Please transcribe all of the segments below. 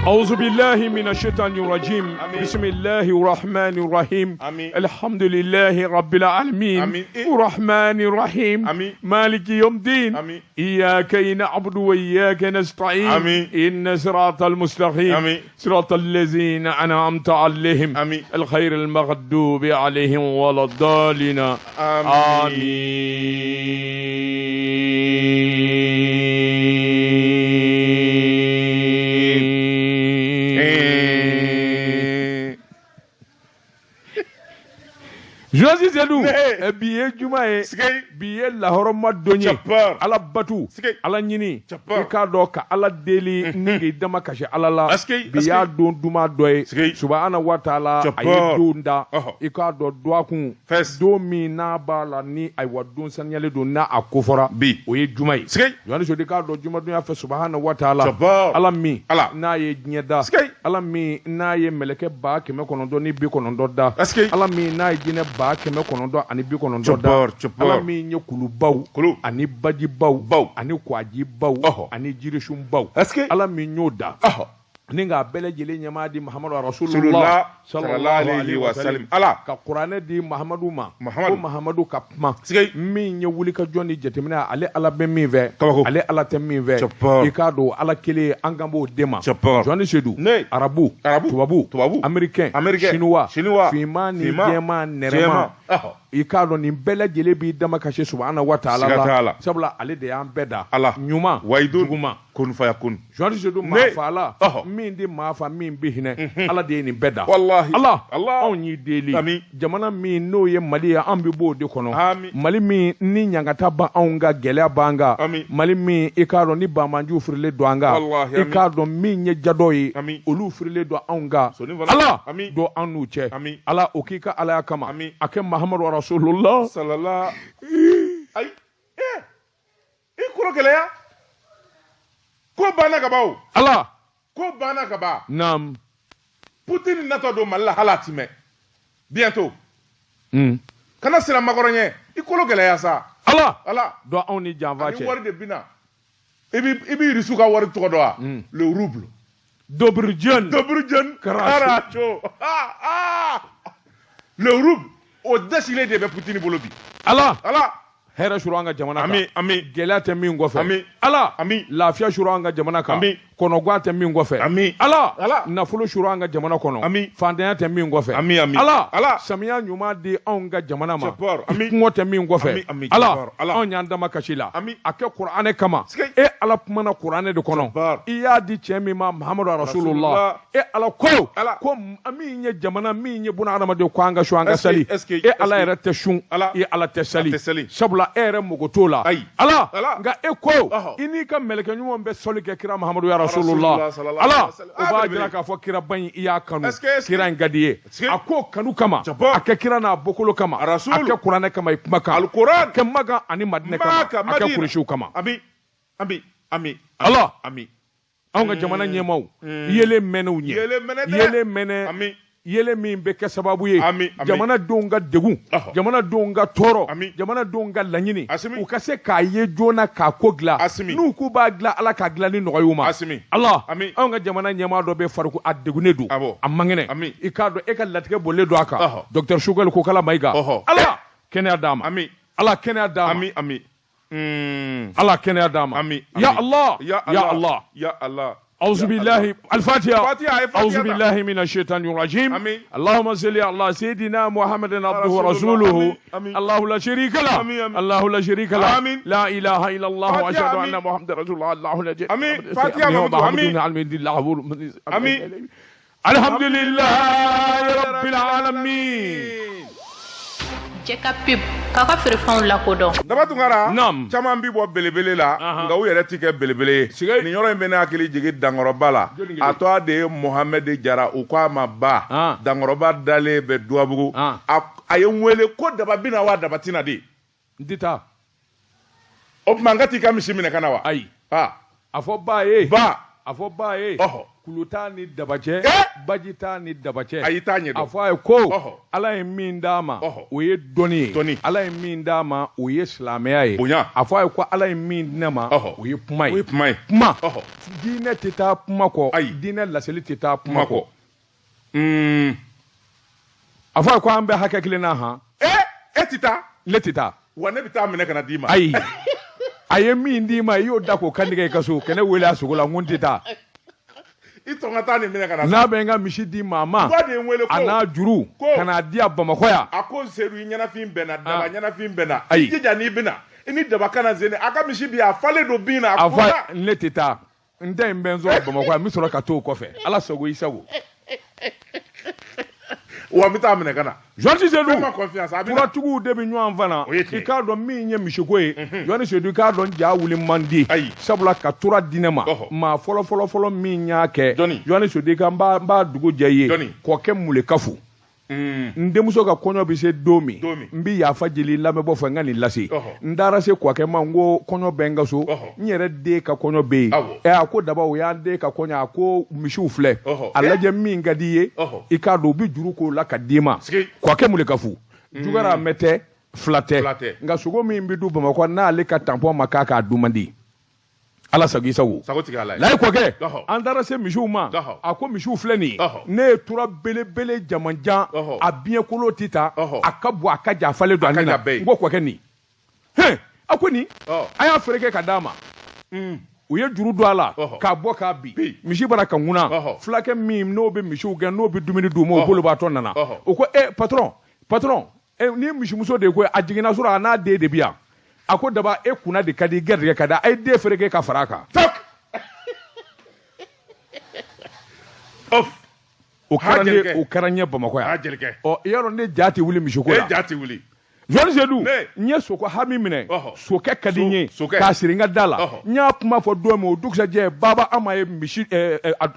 أعوذ بالله من الشيطان الرجيم. آمين. بسم الله الرحمن الرحيم. آمين. الحمد لله رب العالمين. آمين. الرحمن الرحيم. آمين. مالك يوم الدين. آمين. إياك نعبد وإياك نستعين. آمين. إن صراط المستقيم. آمين. صراط الذين أنعمت عليهم. آمين. الخير المغضوب عليهم ولا الضالين. Amiin. Amin. Journaliste Seydou, Ne. bi ye juma ye, Sigei. bi ye lahɔrɔma don ye, Jabbar. Ala batu, Sigei. Ala ɲini, Jabbar. i k'a dɔn ka Ala deli ni k'i dama kasi Ala la, Asikei, bi y'a don duman dɔ ye, Sigei. Subahana wa taala, a ye Jabbar. don da, Ɔhɔ. i k'a dɔn dɔgɔkun, Fɛs. don min n'a b'a la ni ayiwa don saniyalen don n'a a kofɔra, Bi. o ye juma ye. Sigei. Journaliste Seydou, i k'a dɔn jumadonya fɛ Subahana wa taala, Jabbar. Ala min Ala. n'a ye diɲɛ da, Sigei. Ala min n'a ye mɛlɛkɛ 990 da, Asikei. Ala min n'a ye jinɛ 990 da, Jabbar, Jabbar. Ala min ye kulubaw Kulu. ani bajibaw Baw. ani kwajibaw Ɔhɔ. ani jirisunbaw, Asikei. Ala min y'o da Ɔhɔ. ni k'a bɛɛ lajɛlen ɲɛmaa di Mahamadu Rasulullah Rasulullah sallallahu alayhi wa sallam. Ala. ka kuranɛ di Mahamadu ma, Mahamadu. ko Mahamadu ka kuma, Sigei. min ye wulikajɔ ni jateminɛ, ale Ala bɛ min fɛ, Kabako. ale Ala tɛ min fɛ, Jabbar. i k'a dɔn Ala kelen an kan b'o de ma. Jabbar. Journaliste Seydou, Ne. arabu, Arabu. tubabu, Tubabu. américain, Américain. chinois, Chinois. finman ni Finman. jɛman, nɛrɛman, Jɛman. Ɔhɔ. i k'a dɔn nin bɛɛ lajɛlen b'i dama kasi Subahana wa taala Siga t'a la, la. sabula ale de y'an bɛɛ da, Ala. ɲuman, Wayidun. juguman. Kun fayakun. Journaliste Seydou, Ne. maa fa la Ɔhɔ. min di maa fa min bɛ hinɛ, Ala de ye nin bɛɛ da. Wallahi. Ala, Allah. anw y'i deli, Ami. jamana min n'o ye Mali ye, an bɛ b'o de kɔnɔ. Ami. Mali min ni ɲangata b'anw kan, gɛlɛya b'an kan, Ami. Mali min i k'a dɔn ni banbanjiw firilen don an kan, Wallahi, i ami. k'a dɔn min ye jadɔ ye, Ami. olu firilen don anw kan. Soni fana. Ala, Ami. don an n'u cɛ. Ami. Ala, o k'i ka Alaya kama, Ami. a kɛ Mahamadu Rasulullah. Sallallahu. Ayi. Eh. I kolo gɛlɛya. Ko banna ka ban o. Ala. Ko banna ka ban. Naam. Poutine natɔ don Mali la hali a ti mɛn. Bientôt. Kana siran Macron ɲɛ. I kolo gɛlɛya sa. Ala, Ala. don anw ni janfa Ani cɛ. wari de bina. I bi Russe ka wari tɔgɔ dɔn wa? Le rouble. Dobrudjen. Dobrudjen. Karacho. Karacho. Ah ah. Le rouble. O dasilen de bɛ Poutine bolo bi. Ala, Ala. hɛrɛ suru an ka jamana kan. Ami ami. Gɛlɛya tɛ min kɔfɛ. Ami. Ala, Ami. lafiya suru an ka jamana kan. Ami. Kɔnɔguwan tɛ min kɔfɛ. Ami. Ala, Ala. nafolo suru an ka jamana kɔnɔ. Ami. Fantanya tɛ min kɔfɛ. Ami, ami. Ala, Ala. samiya ɲuman di anw ka jamana ma. Jabbar, ami. Kɔngɔ tɛ min kɔfɛ. Ami, ami, Ala, Jabbar, Ala. anw y'an dama kasi la. Ami. A kɛ kuranɛ kama. Sigei. E Ala kumana kuranɛ de kɔnɔ. Jabbar. I y'a di cɛ min ma, Mahamadu Rasulullah. Rasulullah. E Ala ko, Ala. ko min ye jamana min ye buna hadamaden ko an ka sun an ka Est-ce que- sali. est-ce que- E Ala est-ce que- yɛrɛ tɛ sun. Ala. I Ala tɛ sali. A tɛ sali. Sabula e yɛrɛ mago t'o la. Ayi. Ala, Ala. nka e ko, Ɔhɔ. i n'i ka mɛlɛkɛ ɲumanw bɛ sɔli kɛ kira Mahamadu ya Rasulullah. Rasulullah sallallahu Ala, alaihi wasallam. o b'a Ah, jira k'a fɔ kiraba in i y'a kanu. Est-ce que- est-ce que- Kira in ka di i ye. Est-ce que- A ko kanu kama, Jabbar. a kɛ kira n'a bɔkolo kama, Rasul. a kɛ kuranɛ kama i kuma kan, Al-Quran. a kɛ Makan ani Madinɛ kama, Maka, a kɛ Madina. Kuresiw kama. Ami. Ami. Ami. Ala. Ami. Anw ka jamana ɲɛmaaw, yelen mɛnɛ u ɲɛ. Yelen mɛnɛ dɛ. Yelen mɛnɛ. Ami. Yelen min bɛ kɛ sababu ye, Ami, ami. jamanadenw ka degun, Ɔhɔ. jamanadenw ka tɔɔrɔ, Ami. jamanadenw ka laɲini, Asimi. u ka se k'a ye joona k'a ko dilan. Asimi. N'u k'u b'a dilan, Ala k'a dilan ni nɔgɔya y'u ma. Asimi. Ala, Ami. anw ka jamana ɲɛmaa dɔ bɛ fariku, a degunnen don, Awɔ. a man kɛnɛ. Ami. I k'a dɔn e ka latigɛ bolilen don a kan. Ɔhɔ. Docteur Choguel Kokala Mayiga. Ɔhɔ. Ala, kɛnɛya d'a ma. Ami. Ala, kɛnɛya d'a ma. Ami ami. Ala, kɛnɛya d'a ma. Ami. Ya ami. Allah. Ya Ya Allah. Allah. Ya Allah. أعوذ بالله الفاتحة. فاتحة، فاتحة. أعوذ بالله من الشيطان الرجيم. آمين. اللهم صل على سيدنا محمد عبده رسول الله. ورسوله. آمين. آمين. الله لا شريك له. آمين. آمين. الله لا شريك له. آمين. لا إله إلا الله فاتحة. وأشهد آمين. أن محمد رسول الله. الله لا شريك آمين. له. فاتحة محمد. آمين. آمين. الحمد لله رب العالمين. Jɛka pub k'a ka feerefɛnw lakodɔn. Daba Tunkara, Naam. caman bi bɔ belebele la, Ahan. nka u yɛrɛ ti kɛ belebele ye. Sigai. Nin yɔrɔ in bɛ ne hakili jigin Dankɔrɔba la. Jɔnni kelen? A tɔgɔ de ye Mohamɛdi Jara, u ko a ma Ba. Ah. Dankɔrɔba dalen bɛ Duwabugu. Ah. A ye n wele ko daba bɛ na wa daba tɛna di. N tɛ taa. O tuma n ka t'i ka misi minɛ ka na wa? Ayi. Ah. A fɔ ba ye. Ba. A fɔ ba ye. Ɔhɔ. Kulu t'a ni daba cɛ, baji t'a ni daba cɛ. Ayi, t'a ɲɛdɔn. A fɔ a ye ko Ala ye min d'a ma, o ye dɔnni ye. Ala ye min d'a ma, o ye silamɛya ye. Bonya. A fɔ a ye ko Ala ye min di ne ma, o ye kuma ye. O ye kuma ye. Kuma. Diinɛ tɛ taa kuma kɔ. Ayi. Diinɛ laseli tɛ taa kuma kɔ. A fɔ a ye ko an bɛ hakɛ kelen na han. E tɛ taa? Ne tɛ taa. Wa ne bɛ taa minɛ ka na d'i ma. Ayi. A ye min d'i ma, i y'o da k'o kantigɛ i ka so. Kɛnɛ wele a sogo la, n ko n tɛ taa. I tɔn ka taa nin minɛ ka na. N'a bɛ n ka misi di maa ma, a n'a juru ka n'a di a Bamakɔ yan. A ko Seydou, i ɲɛnafin bɛnna, daba ɲɛnafin bɛnna. Ayi. I jija n'i bɛna, i ni daba kana zene. A ka misi bi a falen don bin na. A fɔ ne tɛ taa. N tɛ in bɛ n sɔrɔ Bamakɔ yan, n bɛ sɔrɔ ka t'o kɔfɛ. Ala sago i sago. Wa n bɛ taa minɛ ka na. Journaliste Seydou, furatigiw de bɛ ɲɔgɔn fana. I k'a dɔn min ye misiko ye. Journaliste Seydou, i k'a dɔn ja wuli man di. Sabula ka tura di ne ma. Maa fɔlɔ fɔlɔ fɔlɔ min y'a kɛ. Journaliste Seydou, i ka n b'a dugu jɛ i ye. Kɔkɛ Mulekafu. N denmuso ka kɔɲɔ bɛ se don min, n bɛ yafa jeli lamɛnbɔ fɛ n ka nin lase. N taara se kɔkɛ ma, n ko kɔɲɔ bɛ n ka so, n yɛrɛ den ka kɔɲɔ bɛ yen. A ko daba, o y'an den ka kɔɲɔ, a ko misiw filɛ, a lajɛ min ka di i ye, i k'a dɔn u bɛ juru k'o la ka d'i ma. Kɔkɛ Mulekafu, jugara mɛ tɛ, fila tɛ, nka sogo min bɛ du Bamakɔ n'ale ka tampɔn ma k'a k'a dun man di. Ala sago i sago. Layi kɔkɛ, an taara se misiw ma, a ko misiw filɛ nin ye, ne ye tura belebele jamanjan, a biɲɛkolo tɛ ta, a ka bon, a ka jan, a falen don a ni na. N ko kɔkɛ nin, hɛn, a ko nin, a y'a feere kɛ ka d'a ma. U ye juru don a la k'a bɔ k'a bin, misi bara ka ŋuna. Fulakɛ min n'o bɛ misiw gɛn, n'o bɛ dumuni d'u ma, o bolobaatɔ nana. O ko e patron, patron, ni misimuso de ko a jiginna sɔrɔ a n'a den de bɛ yan. A ko daba, e kunna de ka di, garijɛgɛ ka di, a ye den feere ka fara a kan. O kɛra n ye Bamakɔ yan. Ɔ, i y'a dɔn ne ja tɛ wuli misiko la. E ja tɛ wuli. Journaliste Seydou, n ye soko hami minɛ, sokɛ ka di n ye k'a siri n ka da la. N y'a kuma fɔ don min, o dugusajɛ Baba Ama ye misi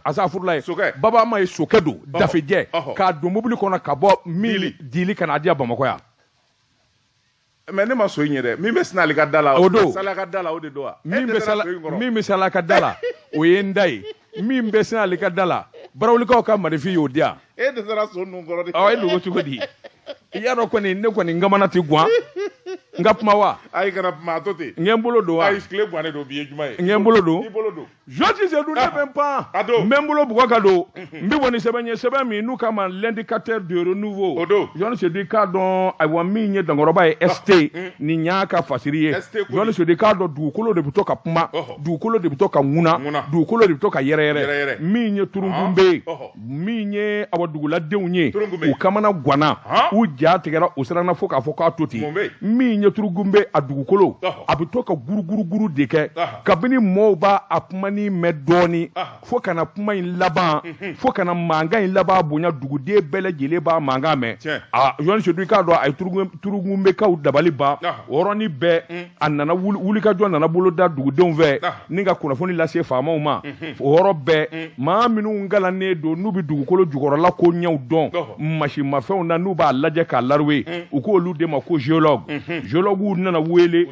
asafurula ye. Baba Ama ye sokɛ don dafejɛ k'a don mobili kɔnɔ ka bɔ min dili ka n'a di yan Bamakɔ yan. Mais ne ma so in ye dɛ, min bɛ Sinali ka da la, o don. Sala ka da la, o de don wa? Min bɛ Sala ka da la, o ye n da ye. Min bɛ Sinali ka da la, Barawulikaw ka marifin y'o di yan. E dɛsɛra so ninnu kɔrɔ de. Awɔ, e dogo cogo di? I y'a dɔn kɔni, ne kɔni n kamana tɛ guwan. N ka kuma wa? Ayi, kana kuma, a to ten. N ye n bolo don wa? Ayi, tile guwannen don, bi ye juma ye. N ye n bolo don. I bolo don. Journaliste Seydou, ne bɛ n pan. N bɛ n bolo bugɔ ka don. N bɛ bɔ ni sɛbɛn ye, sɛbɛn min n'u k'a ma l'indicateur de renouveau. O don. Journaliste Seydou, i k'a dɔn, ayiwa, min ye dankɔrɔba ye ST, nin y'a ka fasiri ye. Journaliste Seydou, i k'a dɔn dugukolo de bɛ to ka kuma, dugukolo de bɛ to ka ŋuna, dugukolo de bɛ to ka yɛrɛyɛrɛ. Min ye Turungunbe ye, min ye awa duguladenw ye, u kamana guwanna, u ja tigɛra, u siranna fo k'a fɔ k'a to ten. Min ye Turungunbe, a dugukolo, a bɛ to ka guruguruguru de kɛ. Kabini mɔɔw b'a a kuma ni mɛn dɔɔni, fo kana kuma in laban, fo kana mankan in laban bonya, duguden bɛɛ lajɛlen b'a mankan mɛn. A Journaliste Seydou, i k'a dɔn a ye Turungunbekaw dabali ban. O yɔrɔnin bɛɛ, a nana wulikajɔ nana bolo da dugudenw fɛ ni ka kunnafoni lase faamaw ma. O yɔrɔ bɛɛ, maa minnu kalannen don, n'u bɛ dugukolo jukɔrɔla ko ɲɛw dɔn masimafɛnw na, n'u b'a lajɛ k'a laruwe, u k'olu de ma ko géologue. Géologues nana wele.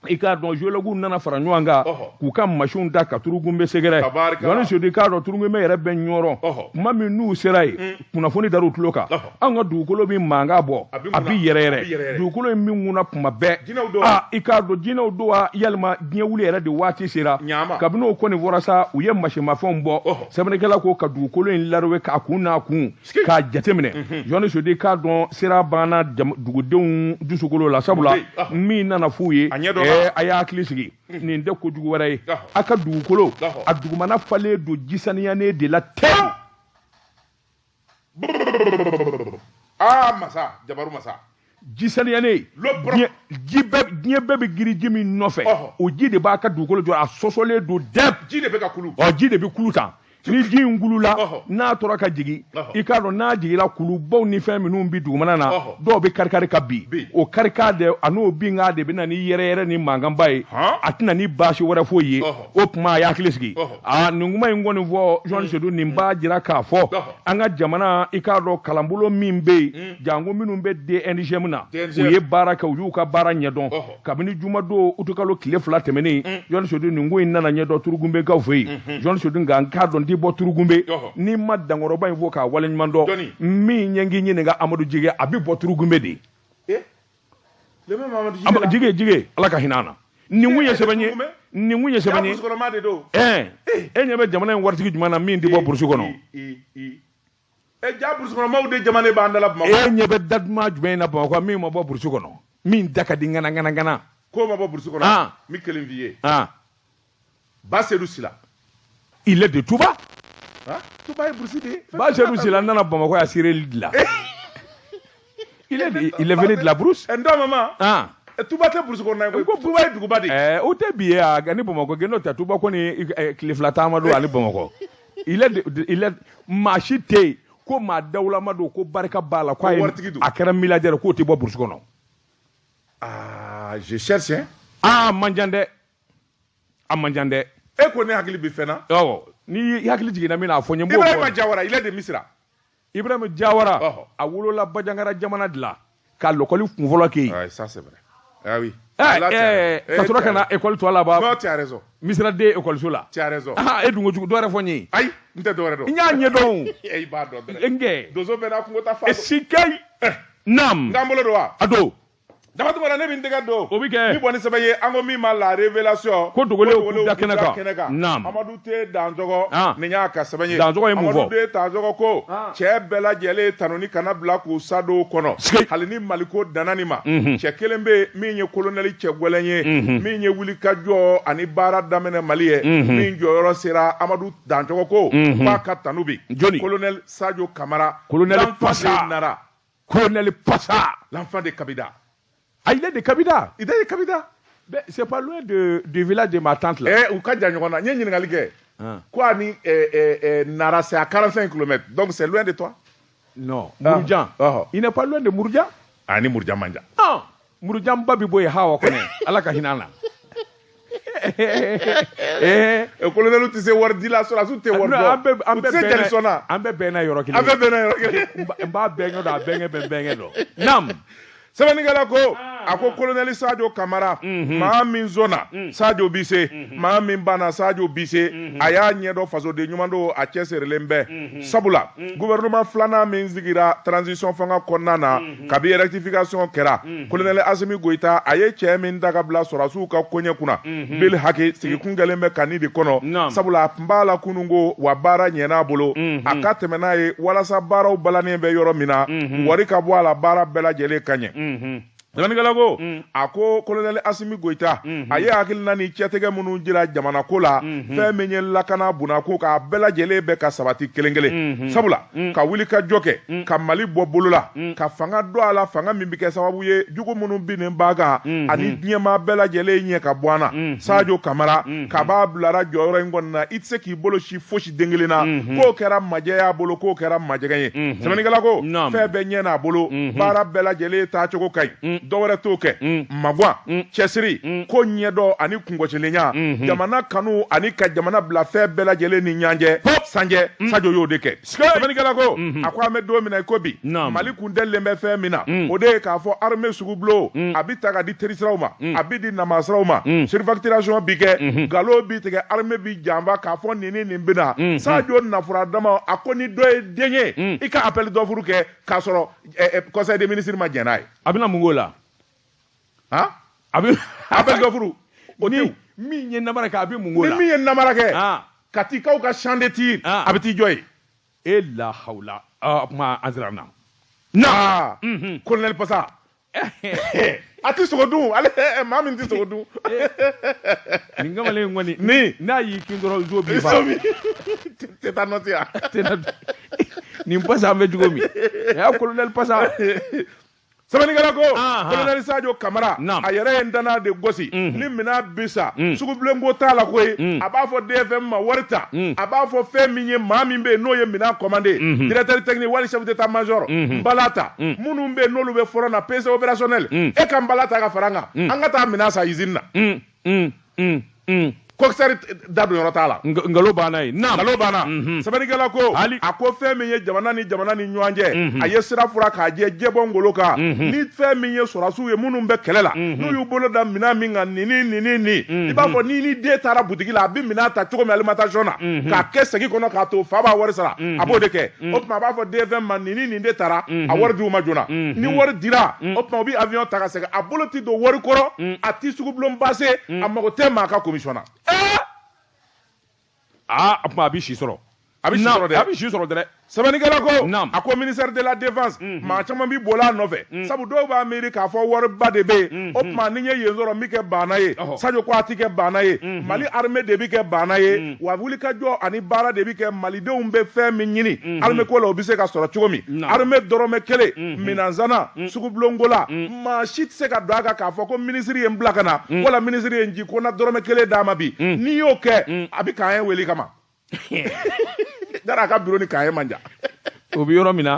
I k'a dɔn géologues nana fara ɲɔgɔn kan k'u ka masiw da ka Turungunbe sɛgɛrɛ. Journaliste Seydou, i k'a dɔn Turungunbe yɛrɛ bɛ ɲɔrɔ. Tuma min n'u sera yen, kunnafoni dar'u tulo kan. Anw ka dugukolo bɛ mankan bɔ, a bɛ yɛrɛyɛrɛ. Dugukolo in min ŋuna kuma bɛɛ. I k'a dɔn jinɛw don wa, yalima diɲɛ wuli yɛrɛ de waati sera. Kabini o kɔni fɔra sa, u ye masimafɛnw bɔ. Sɛbɛnnikɛla ko ka dugukolo in laruwe k'a kun n'a kun, k'a jateminɛ. Journaliste Seydou, i k'a dɔn sira banna dugudenw dusukolo la, sabula min nana f'u ye, a y'a hakili sigi, nin tɛ kojugu wɛrɛ ye. A ka dugukolo, a dugumana falen don jisaniyanen de la tewu. Aa masa, jabaru masa. Jisaniyanen, diɲɛ bɛɛ bɛ girin ji min nɔfɛ, o ji de b'a ka dugukolo jɔ, a sɔsɔlen don dɛ. Ji de bɛ ka kulu. Ɔ, ji de bɛ kulu tan. Ni ji in kulula, n'a tora ka jigin, i k'a dɔn n'a jiginna, kulubaw ni fɛn minnu bɛ dugumana na, dɔw bɛ karikari ka bin. O karikan de, a n'o binkan de bɛ na ni yɛrɛyɛrɛ ni mankanba ye. A tɛna ni baasi wɛrɛ foyi ye. O tuma a y'a hakili sigi. Aa, nin kuma in kɔni fɔ, Journaliste Seydou, nin b'a jira k'a fɔ an ka jamana, i k'a dɔn kalanbolo min bɛ yen, janko minnu bɛ DNGM na, u ye baara kɛ, u y'u ka baara ɲɛdɔn. Kabini jumadon utukalo tile 2 tɛmɛnen, Journaliste Seydou, nin ko in nana ɲɛdɔn Turungunbekaw fɛ yen. Journaliste Seydou, nka n k'a dɔn tɛ bɔ Turugunbe n'i ma dankɔrɔba in fo k'a waleɲuman dɔn min ye n k'i ɲininka Amadu Jige a bɛ bɔ Turugunbe de. Jige Jige ala ka hinɛ an na. Nin kun ye sɛbɛn ye nin kun ye sɛbɛn ye e ɲɛ bɛ jamana in waritigi jumɛn na min tɛ bɔ burusi kɔnɔ. Ja burusi kɔnɔmaw de jamana b'an da la Bamakɔ. E ɲɛ bɛ da duman jumɛn na Bamakɔ min ma bɔ burusi kɔnɔ min da ka di ŋana ŋana ŋana. K'o ma bɔ burusi kɔnɔ. N bɛ kelen f'i ye. Basedu Sila. Il est de Touba. Touba ye burusi de ye. Basedu Sila nana Bamakɔ yan sireli de la. Il est venu de la brousse. N dɔ mama. Touba tɛ burusi kɔnɔna ye koyi. Ko Touba ye duguba de ye. O tɛ bi ye a ni Bamakɔ gɛn n'o tɛ Touba kɔni tile fila taama don ani Bamakɔ. Il est maa si tɛ yen ko maa dawulama don ko barika b'a la ko a ye a kɛra milliardaire k'o tɛ bɔ burusi kɔnɔ. Ah je cherche hein. Ah man jan dɛ. A man jan dɛ. E ko ne hakili bɛ fɛn na. Awɔ ni hakili jiginna min na a fɔ n ye n b'o fɔ. Ibrahima Jawara il est de Misira. Ibrahima Jawara a wolola Bajangara jamana de la ka lɔkɔli kunfɔlɔ kɛ yen. Ah ça c'est vrai. Ah oui. Ka sɔrɔ ka na école tɔ laban. Non tu as raison. Misira den école la. Tu as raison. Ah e dun ko jugu dɔ wɛrɛ fɔ n ye. Ayi n tɛ dɔ wɛrɛ dɔn. N y'a ɲɛdɔn. I b'a dɔn dɛrɛ. N kɛ. Donso bɛɛ n'a kungo ta fa. Sikayi. Naam. N k'an bolo don wa. A don. Dabatuma ne bɛ n tɛgɛ don. O bɛ kɛ. Ni bɔ ni sɛbɛn ye an ko min ma la révélation. Ko dogolenw k'u da kɛnɛ kan. Naam. Amadu T Danjɔgɔ. Nin y'a ka sɛbɛn ye. Danjɔgɔ ye mun fɔ. Amadu T Danjɔgɔ ko. Cɛ bɛɛ lajɛlen tanuni kana bila k'u sa don kɔnɔ. Hali ni Maliko danna nin ma. Cɛ kelen bɛ yen min ye colonel cɛ gɛlɛn ye. Min ye wulikajɔ ani baara daminɛ Mali ye. Min jɔyɔrɔ sera Amadu Danjɔgɔ ko. K'a ka tanu bi. Jɔni. Colonel Sadio Kamara. Colonel Passa. Nara. Colonel Passa. L'enfant de Kabida. Ah, il est de Kabida. Il est de Kabida. Ben, c'est pas loin du village de ma tante là. Eh, ou ka jan ɲɔgɔn na. N ye ɲininkali kɛ. Ko ani Nara c'est à 45 km. Donc c'est loin de toi. Non, Murujan. Il n'est pas loin de Murujan. Ah, ni Murujan man jan. Ah, Murujan ba bi bɔ yen hawa kɔnɛ. Ala ka hinɛ an na. Colonel tɛ se wari di la sɔrɔdasiw tɛ wari dɔn. An U tɛ se jalisɔn na. An bɛɛ bɛnna yɔrɔ kelen. An bɛɛ bɛnna yɔrɔ kelen. N b'a bɛnkɛ dɔn, a bɛnkɛ bɛ n bɛnkɛ dɔn. Naam. Sɛbɛnnikɛla ko a ko colonel Sadio Kamara maa min zonna Sadio bi se maa min banna Sadio bi se a y'a ɲɛdɔn fasoden ɲuman don a cɛsirilen bɛ sabula gouvernement filanan min sigira transition fanga kɔnɔna na kabi rectification kɛra colonel Assimi Goïta a ye cɛ min ta ka bila sɔrɔdasiw ka koɲɛ kunna Bil Haki sigikun kɛlen bɛ kani de kɔnɔ sabula a tun b'a la kununko wa baara ɲɛna a bolo a ka tɛmɛ n'a ye walasa baaraw balannen bɛ yɔrɔ min na wari ka bɔ a la baara bɛɛ lajɛlen ka ɲɛ. Sɛbɛnnikɛla ko a ko colonel Assimi Goïta a ye hakilina ni cɛtigɛ minnu jira jamana ko la fɛn min ye lakana bunako k'a bɛɛ lajɛlen bɛ ka sabati kelen kelen sabula ka wuli ka jɔ kɛ ka Mali bɔ bolo la ka fanga don a la fanga min bɛ kɛ sababu ye jugu minnu binnen b'a kan ani diɲɛmaa bɛɛ lajɛlen ɲɛ ka bɔ an na Sadio Kamara kaba bilara jɔyɔrɔ in kɔni na i tɛ se k'i bolo si fosi den kelen na k'o kɛra majɛ y'a bolo k'o kɛra majɛgɛ ye sɛbɛnnikɛla ko fɛn bɛɛ ɲɛ n'a bolo baara bɛɛ lajɛlen taacogo ka ɲi dɔwɛrɛ t'o kɛ maguwan cɛsiri ko ɲɛdɔn ani kungɔsilenya jamana kanu ani ka jamana bila fɛn bɛɛ lajɛlen ni ɲanjɛ sanjɛ Sadio y'o de kɛ sɛbɛnnikɛla ko a ko an bɛ don min na i ko bi Mali kun delilen bɛ fɛn min na o de ye k'a fɔ armée sugubulon a bɛ ta ka di terisiraw ma a bɛ di namasiraw ma surfacturation bi kɛ nkalon bi tigɛ armée bi janfa k'a fɔ nin ni nin bɛ na Sadio nafura dama a ko ni dɔ ye den ye i ka appel d'offre kɛ k'a sɔrɔ conseil des ministres ma jɛn n'a ye. A bɛna mun k'o la? Han? A bɛ appel d'offre o ni min ye namara kɛ a bɛ mun k'o la? Ni min ye namara kɛ ka t'i k'aw ka champ de tir a bɛ t'i jɔ yen. E la hawla kuma an sera na. Na colonel Passa a ti sogo dun ale maa min ti sogo dun. Nin kamalen in kɔni. Ni n'a y'i kin dɔrɔn zo b'i fa. Tétanos ya. Nin Passa an bɛ cogo min. Ya colonel Passa. Sɛbɛnnikɛla ko colonel Sadio Kamara a yɛrɛ ye n danna de gosi ni minɛn bi sa sugubilenko t'a la koyi a b'a fɔ DFM ma wari ta a b'a fɔ fɛn min ye maa min bɛ yen n'o ye minɛn commandé directeur technique wali chef d'état major nbala ta minnu bɛ yen n'olu bɛ front na PC opérationnel e ka nbala ta ka fara n kan an ka taa minɛn san usine na. Coxeur da don yɔrɔ t'a la. Nkalon banna yen. Naam. Nkalon banna. Sɛbɛnnikɛla ko. A ko fɛn min ye jamana ni jamana ni ɲɔgɔn cɛ. A ye sira fura k'a jɛ jɛbɔ ngolo kan. Ni fɛn min ye sɔrɔdasiw ye minnu bɛ kɛlɛ la. N'u y'u bolo da minɛn min kan nin ni nin ni nin. I b'a fɔ ni ni den taara butigi la a bɛ minɛn ta cogo min alimentation na. K'a kɛ segi kɔnɔ k'a to fa b'a wari sara. A b'o de kɛ. O tuma a b'a fɔ DFM ma nin ni nin de taara. A wari d'u ma joona. Ni wari dira. O tuma u bɛ avion ta ka segin a bolo ti don wari kɔrɔ. A ti sugubulon se. A mago tɛ maa ka commission na. Aa, a tuma a bɛ si sɔrɔ. A bɛ si sɔrɔ dɛ. A bɛ si sɔrɔ dɛ. Sɛbɛnnikɛla ko. A ko ministère de la défense. Maa caman bi boli a nɔfɛ. Sabu dɔw b'a miiri k'a fɔ wariba de bɛ yen. O tuma ni n ye yen sɔrɔ n bɛ kɛ baana ye. Sadio ko a ti kɛ baana ye. Mali armée de bɛ kɛ baana ye. Wa wulikajɔ ani baara de bɛ kɛ malidenw bɛ fɛn min ɲini. Armée ko la o bɛ se ka sɔrɔ cogo min. Armée dɔrɔmɛ kelen. Minɛnsanna. Sugubulonko la. Maa si tɛ se ka don a kan k'a fɔ ko ministre ye n bila ka na. Wala ministre ye n ci ko n na dɔrɔmɛ kelen d'a ma bi. N'i y'o kɛ a bɛ k'an ye wele kama. Dara a ka bureau ni k'an ye man jan. O bɛ yɔrɔ min na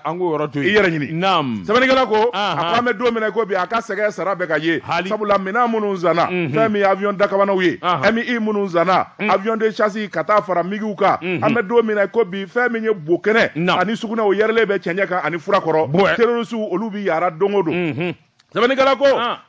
an k'o yɔrɔ to yen. I yɛrɛ ɲini. Naam. Sɛbɛnnikɛla ko a ko an bɛ don min na i ko bi a ka sɛgɛn sara bɛ ka ye. Sabula minɛn minnu sanna. Fɛn min ye avion dakabanaw ye. MI minnu sanna. Avion de chasse ka taa fara migiw kan. An bɛ don min na i ko bi fɛn min ye bo kɛnɛ. Ani sugunɛ o yɛrɛlen bɛ cɛncɛn kan ani fura kɔrɔ. Terroristes olu bɛ yaara don o don. Sɛbɛnnikɛla ko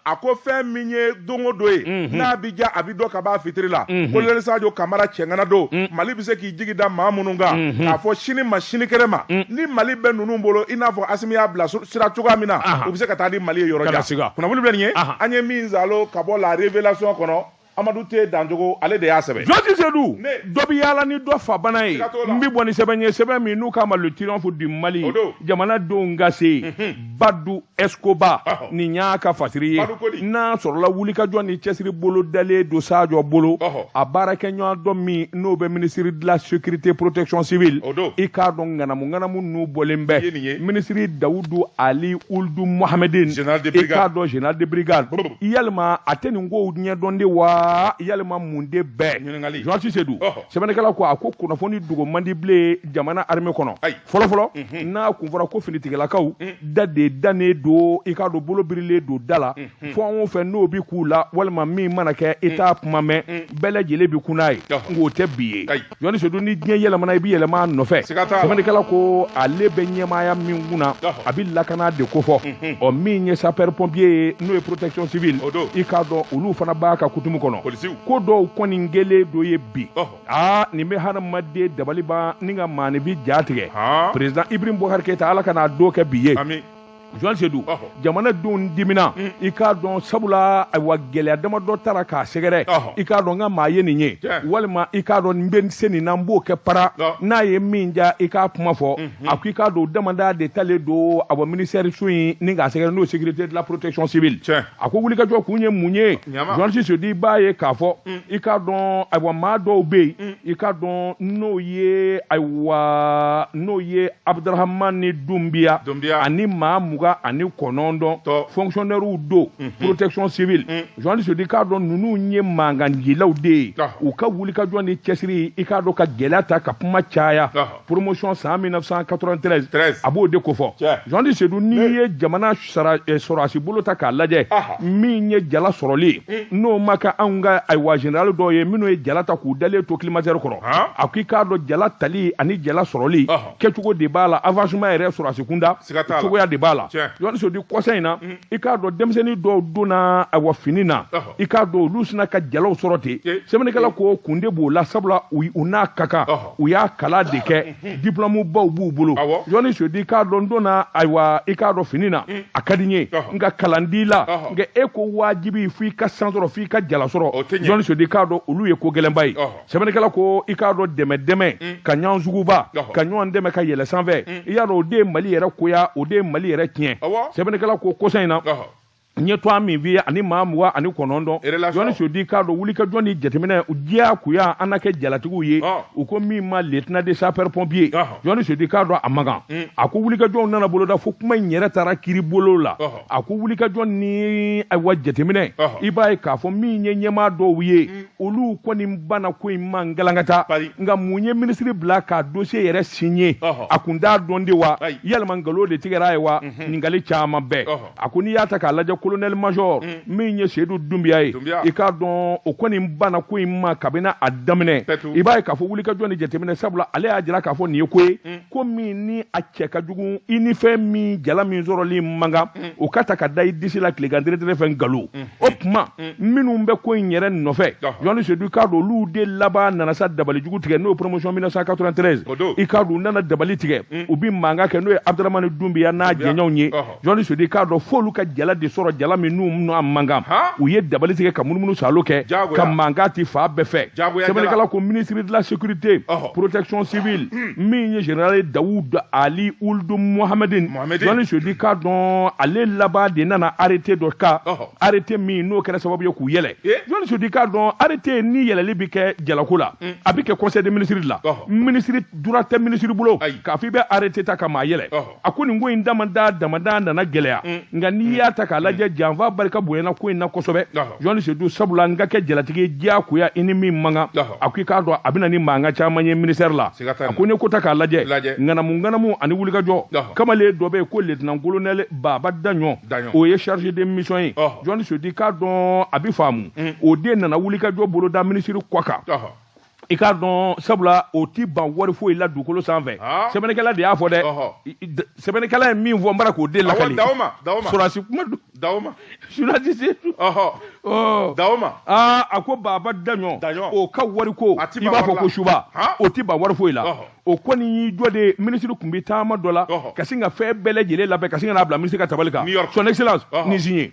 a ko fɛn min ye don o don ye n'a bɛ ja a bɛ dɔn ka b'a fitiri la. Colonel Sadio Kamara cɛŋana don. Mali bɛ se k'i jigi da maa minnu kan. K'a fɔ sini ma sinikɛnɛ ma. Ni Mali bɛ ninnu bolo i n'a fɔ Asimi y'a bila sira cogoya min na. U bɛ se ka taa ni Mali ye yɔrɔ jan. Kunnafoni filɛ nin ye. An ye min zalo ka bɔ la révélation kɔnɔ. Amadu T Danjogo ale de y'a sɛbɛn. Jɔsi Sedu dɔ bɛ yaala ni dɔ fa bana ye. N bɛ bɔ ni sɛbɛn ye sɛbɛn min n'u k'a ma le triomphe du Mali. Jamanadenw ka se. Badou Escobar nin y'a ka fasiri ye. N'a sɔrɔla wulikajɔ ni cɛsiri bolo dalen don Sadio bolo. A baarakɛɲɔgɔn dɔ min n'o bɛ ministre de la sécurité protection civile. I k'a dɔn ŋanamu ŋanamu ninnu bɔlen bɛ. Ministre Dawudu Ali Ould Mohamedine. I k'a dɔn général de brigade. Yalima a tɛ nin kow ɲɛdɔn de wa? Yalima mun de bɛɛ. Journaliste Sedu sɛbɛnnikɛla ko a ko kunnafoni dogo man di bilen jamana armée kɔnɔ. Fɔlɔ fɔlɔ n'a kun fɔra ko finitigilakaw da de dannen don i k'a dɔn bolo birilen don da la. Fɛn o fɛn n'o bɛ k'u la walima min mana kɛ i t'a kuma mɛn bɛɛ lajɛlen bɛ kun n'a ye. Nka o tɛ bi ye. Journaliste Sedu ni diɲɛ yɛlɛmana i bɛ yɛlɛma a nɔfɛ. Sɛbɛnnikɛla ko ale bɛ ɲɛmaaya min kunna a bɛ lakana de kofɔ. Ɔ min ye sapeur pompier ye n'o ye protection civile i k'a dɔn olu fana b'a ka kutumu kɔnɔ. Ko dɔw kɔni kɛlen dɔ ye bi. Aa nin bɛ hadamaden dabali ban ni ka maaninfin ja tigɛ. Président Ibrahim Boubacar Keïta ala ka n'a don kɛ bi ye. Journaliste Sedu jamanadenw dimina i k'a dɔn sabula ayiwa gɛlɛya damadɔ taara k'a sɛgɛrɛ. I k'a dɔn n ka maa ye nin ye. Walima i k'a dɔn n bɛ se nin na n b'o kɛ para. N'a ye min ja i k'a kuma fɔ. A ko i k'a dɔn damada de talen don awa ministère so in ni k'a sɛgɛrɛ n'o sécurité de la protection civile. A ko wulikajɔ kun ye mun ye. Journaliste Sedu i b'a ye k'a fɔ i k'a dɔn ayiwa maa dɔw bɛ yen i k'a dɔn n'o ye ayiwa n'o ye Abdurahamani Dunbiya ani maa 29 fonctionnaires do protection civile. Journaliste Sedu k'a dɔn ninnu ye mankanjilaw de ye. U ka wulikajɔ ni cɛsiri i k'a dɔn ka gɛlɛya ta ka kuma caya. Promotion san 1993 a b'o de kofɔ. Journaliste Sedu n'i ye jamana sɔrɔdasi bolo ta k'a lajɛ min ye jala sɔrɔli n'o ma kɛ anw ka ayiwa général dɔw ye minnu ye jala ta k'u dalen to climatiseur kɔrɔ. A ko i k'a dɔn jala tali ani jala sɔrɔli kɛcogo de b'a la avancement yɛrɛ sɔrɔdasi kunda cogoya de b'a la. Journaliste Sedu kɔsa in na i k'a dɔn denmisɛnnin dɔw donna ayiwa fini na i k'a dɔn olu sina ka jalaw sɔrɔ ten. Sɛbɛnnikɛla ko kun de b'o la sabula u n'a ka kan u y'a kalan de kɛ diplôme baw b'u bolo. Journaliste Sedu i k'a dɔn donna ayiwa i k'a dɔn fini na a ka di n ye nka kalan di la nka e ko wajibi f'i ka san sɔrɔ f'i ka jala sɔrɔ. Journaliste Sedu i k'a dɔn olu ye ko gɛlɛnba ye. Sɛbɛnnikɛla ko i k'a dɔn dɛmɛ dɛmɛ ka ɲɔgɔn suguba ka ɲɔgɔn dɛmɛ ka yɛlɛ sanfɛ i y'a dɔn o de ye Mali yɛrɛ koya o de ye Mali yɛrɛ tiɲɛ. Sɛbɛnnikɛla ko kɔsa in na n ye tɔn min f'i ye ani maa 29. Journaliste Sedu k'a dɔn wulikajɔ ni jateminɛ diyagoya an na kɛ jalatigiw ye. U ko min ma lieutenant de sapeur pompier. Journaliste Sedu k'a dɔn a man kan. A ko wulikajɔw nana boloda fo kuma in yɛrɛ taara kiiri bolo la. A ko wulikajɔ ni ayiwa jateminɛ i b'a ye k'a fɔ min ye ɲɛmaa dɔw ye olu kɔni banna ko in ma nkalankata. Nka mun ye minisiri bila k'a dossier yɛrɛ signé a kun t'a dɔn de wa yalima nkalon de tigɛra ye wa ɲininkali caman bɛɛ. A ko n'i y'a ta k'a lajɛ colonel major min ye Seydou Doumbia ye i k'a dɔn o kɔni banna ko in ma kabini a daminɛ i b'a ye k'a fɔ wulikajɔ ni jateminɛ sabula ale y'a jira k'a fɔ nin ye ko ye ko min ni a cɛ ka jugu i ni fɛn min jala min sɔrɔli man kan o ka ta ka da i disi la tilegan tere fɛ nkalon o tuma minnu bɛ ko in yɛrɛ nɔfɛ Jɔnni Seydou i k'a dɔn olu de laban nana sa dabali jugu tigɛ n'o ye promotion 1993 i k'a dɔn u nana dabali tigɛ u bi mankan kɛ n'o ye Abdramani Doumbia n'a jɛɲɔgɔnw ye Jɔnni Seydou i k'a dɔn f'olu ka jala de sɔrɔ jala min n'u n'a man kan u ye dabali tigɛ ka munumunu salo kɛ ka mankan ti fan bɛɛ fɛ sɛbɛnnikɛla ko ministre de la sécurité protection civile min ye général Daoud Ali Ould Mohamedine Jɔnni Seydou i k'a dɔn ale laban de nana arrêté dɔ kan arrêté min n'o kɛra sababu ye k'u yɛlɛ Jɔnni Seydou i k'a dɔn arrêté ni yɛlɛli bɛ kɛ jalako la a bɛ kɛ conseil des ministres de la ministre droit tɛ ministre bolo k'a fɔ i bɛ arrêté ta ka maa yɛlɛ a ko nin ko in damada nana gɛlɛya nka n'i y'a ta k'a lajɛ janfa barika bonyana ko in na kosɛbɛ Jɔnni Seydou sabula n ka kɛ jalatigi ye diyagoya i ni min man kan a ko i k'a dɔn a bɛ na ni mankan caman ye ministère la a ko ne ko ta k'a lajɛ ŋanamu ani wulikajɔ kamalen dɔ bɛ yen ko lieutenant colonel Baba Daɲɔ o ye chargé de mission ye Jɔnni Seydou i k'a dɔn a bɛ faamu o den nana wulikajɔ boloda ministre kɔ kan i k'a dɔn sabula o ti ban wari foyi la dugukolo sanfɛ sɛbɛnnikɛla de y'a fɔ dɛ sɛbɛnnikɛla ye min fɔ n bara k'o de lakali sɔrɔdasi kuma don sɔrɔdasi Seydou a ko Baba Daɲɔ o ka wari ko i b'a fɔ ko suba o ti ban wari foyi la o kɔni y'i jɔ de ministre tun bɛ taama dɔ la ka sin ka fɛn bɛɛ lajɛlen labɛn ka sin ka n'a bila ministre ka tabali kan son excellence nin signé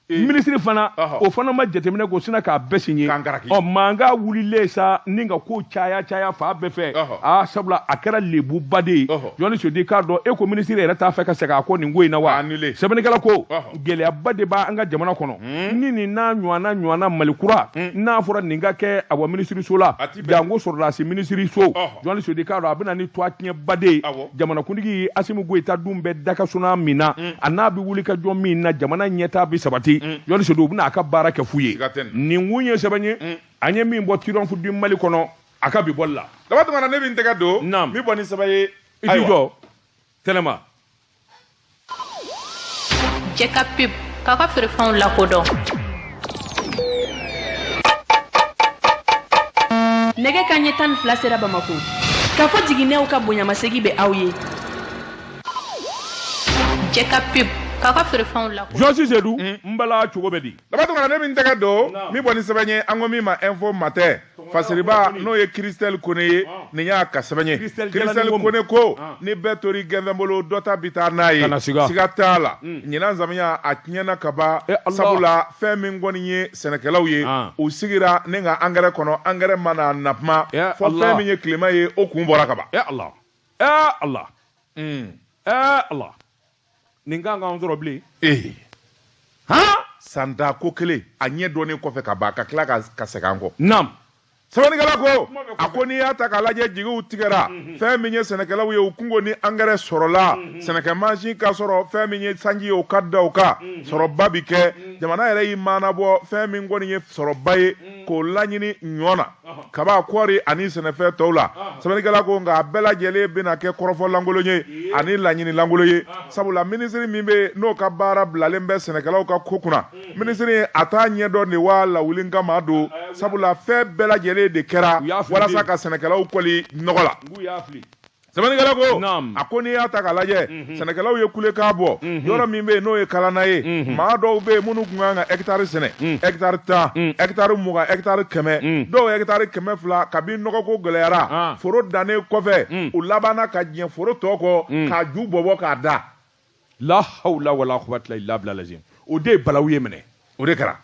ministre fana o fana ma jateminɛ k'o sina k'a bɛɛ signé ɔ mankan wulilen sa ni ka ko caya fan bɛɛ fɛ aa sabula a kɛra lebuba de ye Jɔnni Seydou i k'a dɔn e ko ministre yɛrɛ t'a fɛ ka segin a kɔ nin ko in na wa sɛbɛnnikɛla ko gɛlɛyaba de b'an ka jamana kɔnɔ ni nin n'a ɲɔgɔnna Mali kura n'a fɔra nin ka kɛ awa ministre so la janko sɔrɔdasi ministre so Jɔnni Seydou i k'a dɔn a bɛ na ni toit tiɲɛba de ye jamanakuntigi Assimi Goïta dun bɛ dakasuna min na a n'a bɛ wuli ka jɔ min na jamana ɲɛtaa bɛ sabati Jɔnni Seydou u bɛna a ka baara kɛ fu ye nin kun ye sɛbɛn ye an ye min bɔ Triomphe du Mali kɔnɔ a ka bi bɔli la Daba Tunkara ne bɛ n tɛgɛ don min bɔ ni sɛbɛn ye i t'i jɔ tɛnɛma Jɛka pub k'a ka feerefɛnw lakodɔn nɛgɛ ka ɲɛ 12 sera Bamako k'a fɔ jiginɛw ka bonyamasegin bɛ aw ye Jɛka pub k'a ka feerefɛnw lakodɔn Jɔnsi Seydou n bala cogo bɛ di Daba Tunkara ne bɛ n tɛgɛ don min bɔ ni sɛbɛn ye an ko min ma Info Matin Fasiriba n'o ye Christelle Kone ye nin y'a ka sɛbɛn ye Christelle Kone ko ni bɛɛ tori gɛnfɛn bolo dɔ ta bi taa n'a ye siga t'a la ɲinan samiya a tiɲɛna ka ban sabula fɛn min kɔni ye sɛnɛkɛlaw ye u sigira ne ka angɛrɛ kɔnɔ angɛrɛ mana na kuma fɔ fɛn min ye tilema ye o kun bɔra ka ban Allah Allah Allah nin kan k'an sɔrɔ bilen sanda ko kelen a ɲɛ dɔnnen kɔfɛ ka ban ka tila ka segin an kɔ naam sɛbɛnnikɛla ko a ko n'i y'a ta k'a lajɛ jigiw tigɛra fɛn min ye sɛnɛkɛlaw ye u kungo ni angɛrɛ sɔrɔla sɛnɛkɛmansin ka sɔrɔ fɛn min ye sanji ye o ka da o kan sɔrɔba bi kɛ jamana yɛrɛ y'i maanabɔ fɛn min kɔni ye sɔrɔba ye k'o laɲini ɲɔ na kaba kɔɔri ani sɛnɛfɛn tɔw la sɛbɛnnikɛla ko nka a bɛɛ lajɛlen bɛna kɛ kɔrɔfɔ lankolon ye ani laɲini lankolon ye sabula minisiri min bɛ n'o ka baara bilalen bɛ sɛnɛkɛlaw ka ko kunna minisiri a t'a ɲɛdɔn de wa lawuli kama don sabula fɛn bɛɛ lajɛlen de kɛra walasa ka sɛnɛkɛlaw kɔli nɔgɔ la sɛbɛnnikɛla ko a ko n'i y'a ta k'a lajɛ sɛnɛkɛlaw ye kulekan bɔ yɔrɔ min bɛ yen n'o ye kalana ye maa dɔw bɛ yen minnu tun kan ka hɛkitari sɛnɛ hɛkitari 10 hɛkitari 20 hɛkitari 100 dɔw hɛkitari 200 kabi nɔgɔko gɛlɛyara foro dannen kɔfɛ u labanna ka jɛn foro tɔ kɔ k'a ju bɔbɔ k'a da la hawla wala quwwata illa billah lazim o de ye balawu ye minɛ o de kɛra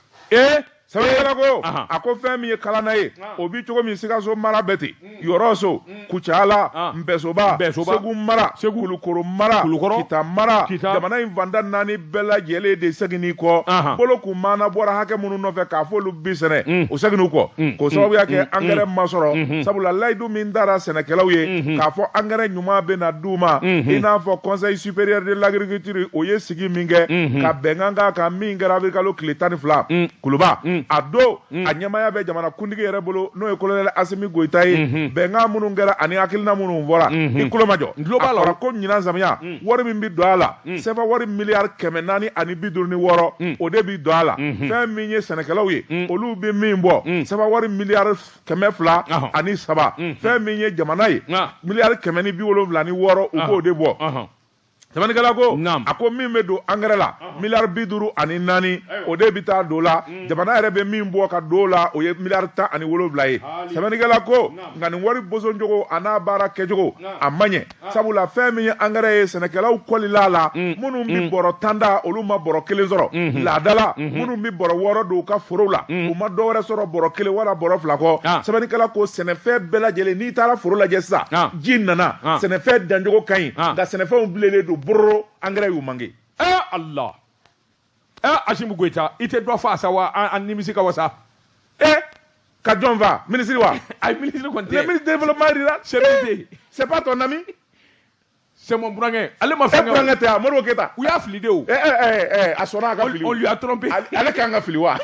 sɛbɛnnikɛla ko a ko fɛn min ye kalana ye o bi cogo min Sikaso mara bɛ ten Yɔrɔso Kucala Npɛsoba Segu mara Kulukoro mara Kita mara jamana in fan tan naani bɛɛ lajɛlen de seginn'i kɔ bolo kun maana bɔra hakɛ minnu nɔfɛ k'a fɔ olu bi sɛnɛ o seginn'u kɔ k'o sababuya kɛ angɛrɛ ma sɔrɔ sabula layidu min dara sɛnɛkɛlaw ye k'a fɔ angɛrɛ ɲuman bɛ na d'u ma i n'a fɔ conseil supérieur de l'agriculture o ye sigi min kɛ ka bɛnkan k'a kan min kɛra avril kalo tile 12 Kuluba A don a ɲɛmaaya bɛ jamana kuntigi yɛrɛ bolo, n'o ye colonel Asimi Goyita ye. Bɛnkan minnu kɛra ani hakilina minnu fɔra, i tulo ma jɔ. A fɔra ko ɲinan samiya, wari min bɛ don a la, CFA wari miliyari 456, o de bɛ don a la. Fɛn min ye sɛnɛkɛlaw ye, olu bɛ min bɔ, CFA wari miliyari 203. Fɛn min ye jamana ye, miliyari 176, u b'o de bɔ. Sɛbɛnnikɛla ko, a ko min bɛ don angɛrɛ la, miliyari 54, o de bɛ taa don la. Jamana yɛrɛ bɛ min bɔ ka don la, o ye miliyari 17 ye. Sɛbɛnnikɛla ko, nka nin wari bosoncogo a n'a baara kɛcogo, a ma ɲɛ, sabula fɛn min ye angɛrɛ ye, sɛnɛkɛlaw kɔlila la. Minnu bɛ bɔrɔ 10 da, olu ma bɔrɔ kelen sɔrɔ laadala. Minnu bɛ bɔrɔ 6 don u ka forow la, u ma dɔwɛrɛ sɔrɔ bɔrɔ 1 wala bɔrɔ 2 kɔ. Sɛbɛnnikɛla ko, sɛnɛfɛn bɛɛ lajɛlen, n'i taara foro lajɛ sisan, ji nana, sɛnɛfɛn dancogo ka ɲi, nka sɛnɛfɛnw bilennen don bororo, angɛrɛ y'u manqué. Eh Allah, eh Assimi Goïta, i tɛ dɔ fa sa wa, an nimisi ka wasa. Eh, ka jɔn fa? Ministre wa? Ayi, ministre kɔni tɛ. Le ministre du développement rural. C'est C'est pas ton ami? C'est mon burankɛ. Ale ma fɛn kɛ. E burankɛ tɛ wa? Modibo Keyita. U y'a fili de o. Eh eh eh, a sɔnna a ka fili. On lui a trompé. Ale kan ka fili wa?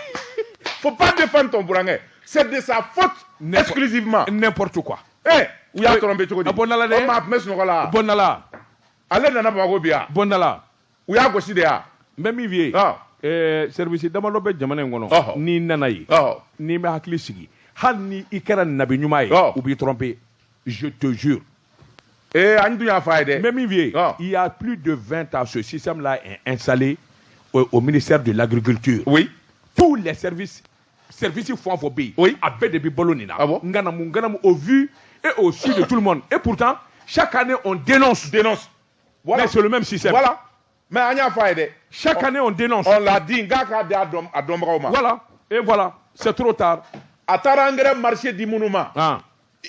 Faut pas défendre ton burankɛ. C'est de sa faute exclusivement. N'importe quoi. Eh, u y'a trompé cogo di? A bɔnna la dɛ. O maa tun bɛ sunɔgɔ la. Bɔnna la. Ale nana Bamakɔ bi yan. Bɔnna la. U y'a gosi de yan. N bɛ min f'i ye. Service damadɔ bɛ jamana in kɔnɔ. N'i nana yen. N'i ma hakili sigi, hali ni i kɛra nabi ɲuman ye, u b'i tromper. Je te jure. Eh, an dun y'a fɔ a ye dɛ. N bɛ min f'i ye. Il y a plus de 20 ans, ce système-là est installé au ministère de l'Agriculture. Oui. Tous les services fɛn o fɛn bɛ yen. Oui. A bɛɛ de bɛ balo nin na. Ah bon? Nganamu nganamu, au vu et au su de tout le monde. Et pourtant, chaque année, on dénonce. Dénonce. Voilà. Mais c'est le même système. Voilà. Mais an y'a fɔ a ye dɛ. Chaque année, on dénonce. On l'a dit, n k'a k'a di a dɔnbagaw ma. Voilà. Et voilà. C'est trop tard. A taara engrais marché di minnu ma.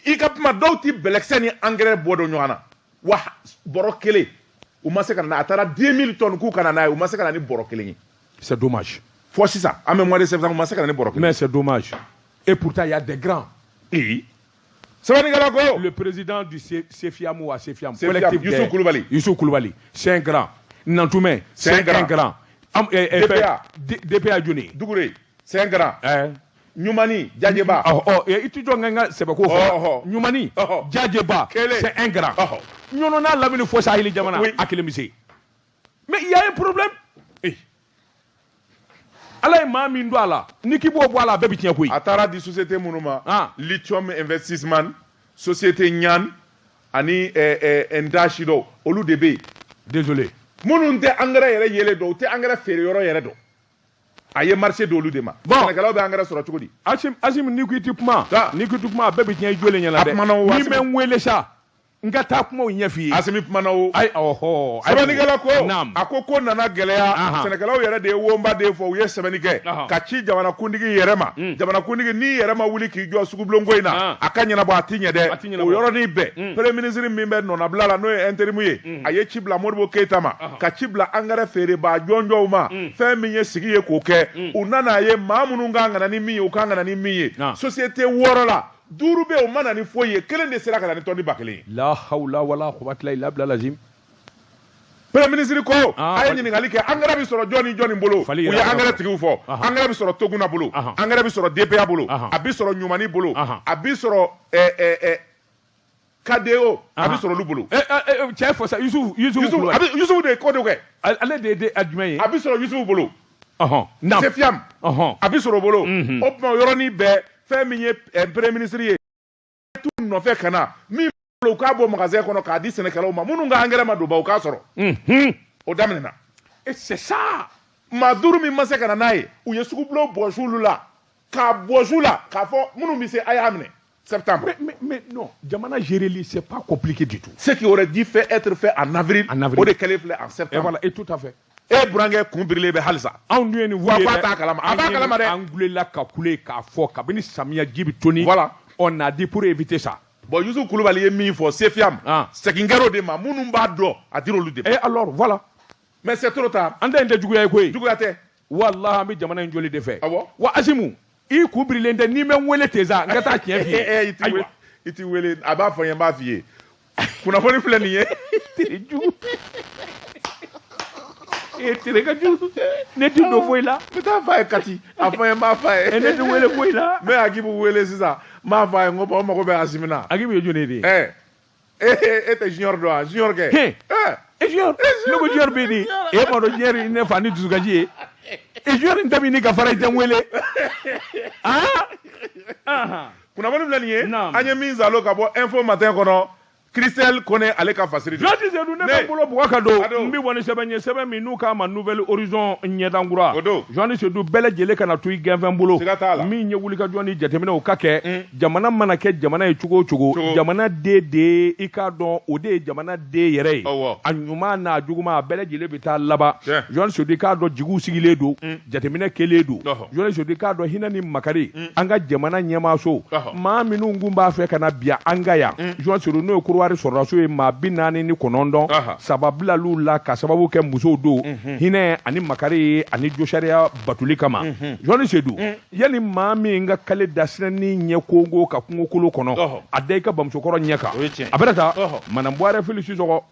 I ka kuma, dɔw ti bɛlɛkisɛ ni engrais bɔ dɔn ɲɔgɔn na. Wa bɔrɔ 1, u ma se ka na. A taara 2000 tonnes k'u ka na n'a ye, u ma se ka na ni bɔrɔ 1 ye. C'est dommage. Fɔ sisan, an bɛ mois de septembre, u ma se ka na ni bɔrɔ 1. Mais c'est dommage. Et pourtant, il y a des grands. Oui. Sɛbɛnnikɛla ko. Le président du CFIAM ou ACFIAM. Collectif Youssouf Koulibaly. Youssouf Koulibaly, c'est un grand. Nantoumé, c'est un grand. DPA. DPA Joni. Dougouré, c'est un grand. Ɲumani, Djadjeba. I ti jɔ n ka sɛbɛko fɔ. Ɲumani, Djadjeba, c'est un grand. Ɲɔnɔ n'a lamini fo Saheli jamana, a kelen bɛ se. Mais il y a un problème. Ala ye maa min don a la, n'i k'i b'o bɔ a la, a bɛɛ bɛ tiɲɛ koyi. A taara di société minnu ma, Lithium Investissement, société Ɲan ani Ndashi dɔw, olu de bɛ yen. Désolé. Minnu tɛ engrais yɛrɛ yelen dɔn, u tɛ engrais feere yɔrɔ yɛrɛ dɔn. A ye marché d'olu de ma. Bon, sɛnɛkɛlaw bɛ engrais sɔrɔ cogo di? Assimi, n'i ko i ti kuma, n'i ko i ti kuma, a bɛɛ bɛ tiɲɛ i jɔlen ɲɛna dɛ. A kumana o. N'i bɛ n wele sa, n ka taa kumaw ɲɛf'i ye. Assimi kumana o. Ayi, ɔhɔ. Sɛbɛnnikɛla ko, a ko nana gɛlɛya. Sɛnɛkɛlaw yɛrɛ de ye wonba den fɔ, u ye sɛbɛnni kɛ ka ci jamanakuntigi yɛrɛ ma. Jamanakuntigi, n'i yɛrɛ ma wuli k'i jɔ sugubulonko in na, a ka ɲɛnabɔ, a ti ɲɛ dɛ. O yɔrɔnin bɛɛ, premier ministre min bɛ nɔnabila la, n'o ye intérim ye, a ye ci bila Modibo Keyita ma, ka ci bila engrais feerebaa jɔnjɔnw ma. Fɛn min ye sigi ye k'o kɛ, u nana ye maa minnu kan ka na ni min ye, u kan ka na ni min ye. Société 6 la, 5 bɛ yen, o ma na ni foyi ye, kelen de sera ka na ni tɔni 1000 ye. La hawla wala quwwata illa billah lazim. Premier ministre ko, a ye ɲininkali kɛ, engrais bɛ sɔrɔ jɔn ni jɔn bolo? U ye engrais tigiw fɔ. Engrais bɛ sɔrɔ Toguna bolo, engrais bɛ sɔrɔ DPA bolo, a bɛ sɔrɔ Ɲumani bolo, a bɛ sɔrɔ KDO, a bɛ sɔrɔ olu bolo. Cɛ fɔ sa, Youssouf Youssouf de ye ko dɔ kɛ. Ale de ye jumɛn ye? A bɛ sɔrɔ Youssouf bolo. CFIAM, a bɛ sɔrɔ o bolo. O tuma, o yɔrɔnin bɛɛ, fɛn min ye premier ministre ye, t'u nɔfɛ ka na min bolo, u k'a bɔ magasin kɔnɔ k'a di sɛnɛkɛlaw ma, minnu ka engrais ma don ba, u k'a sɔrɔ. O daminɛna. Et c'est ça. Maa 5 min ma se ka na n'a ye, u ye sugubulon bɔsi olu la, k'a bɔsi u la, k'a fɔ minnu bɛ se, a y'a minɛ septembre. Mais non, jamana géreli, c'est pas compliqué du tout. Ce qui aurait dû être fait en avril, o de kɛlen filɛ en septembre. Et voilà, et tout à fait. E burankɛ kun birilen bɛ halisa. Anw dun ye nin f'u ye dɛ. Wa k'a t'a kalama, a b'a kalama dɛ. An kulela ka kule k'a fɔ kabini samiya ji bɛ toni. Voilà. On a dit pour éviter ça. Bon, Youssouf Koulibaly ye min fɔ CFIAM, segin kɛra o de ma, minnu b'a dɔn, a dir'olu olu de ma. Et alors voilà. Mais c'est trop tard. An ta in tɛ juguya ye koyi. Juguya tɛ. Walahi, an bɛ jamana in jɔli de fɛ. Awɔ. Wa Assimi, i kun birilen tɛ, n'i bɛ n wele ten sa, n ka taa tiɲɛ f'i ye. I t'i wele, a b'a fɔ n ye, n b'a f'i ye. Kunnafoni filɛ nin ye. Teri jugu. E tere ka jugu. Ne ti don foyi la. N bɛ taa f'a ye Kati. A fɔ n ye, n b'a f'a ye. Ne ti wele foyi la. N bɛ Agibu wele sisan. N b'a f'a ye n ko bon, n mago bɛ Asimi na. Agibu ye jɔn ye de? Ɛ e tɛ Junior dɔn wa? Junior kɛ. He. E Junior. Ne ko Junior bɛ di? E m'a dɔn Junior ye ne fa ni dusukasi ye. E Junior in ta bɛ ɲini ka fara i tɛ n wele. Aa. Kunnafoni filɛ nin ye. An ye min zalo ka bɔ Info Matin kɔnɔ. Christelle Kone ale ka fasiri don. Journaliste Seydou ne bɛ n bolo bugɔ ka don n bɛ bɔ ni sɛbɛn ye sɛbɛn min n'u k'a ma Nouvelle Horizon ɲɛdankura. O don. Journaliste Seydou bɛɛ lajɛlen kana to i gɛnfɛn bolo. Siga t'a la. Min ye wulikajɔ ni jateminɛw ka kɛ. Jamana mana kɛ jamana ye cogo o cogo. Jamana den de i k'a dɔn o de ye jamana den yɛrɛ ye. Awɔ. A ɲuman n'a juguman a bɛɛ lajɛlen bɛ taa laban. Tiɲɛ. Journaliste Seydou i k'a dɔn jigiw sigilen don. Jateminɛ kɛlen don. Ɔhɔ. Journaliste Seydou i k'a dɔn hinɛ ni makari. An ka jamana ɲɛmaaso. Ɔhɔ. Maa minnu kun b'a fɛ ka na bin an kan yan. Journaliste Seydou n'o ye Kɔdiwari sɔrɔdasiw ye maa 49, 3 bilal'u la ka sababu kɛ musow don hinɛ ani makari ani josariya batuli kama. Journaliste Seydou yali maa min ka kale da sinɛni ɲɛ kongo ka kungokolo kɔnɔ a da i ka bamusokɔrɔ ɲɛ kan a bɛna taa Manambuwarɛ Fili Sisɔkɔ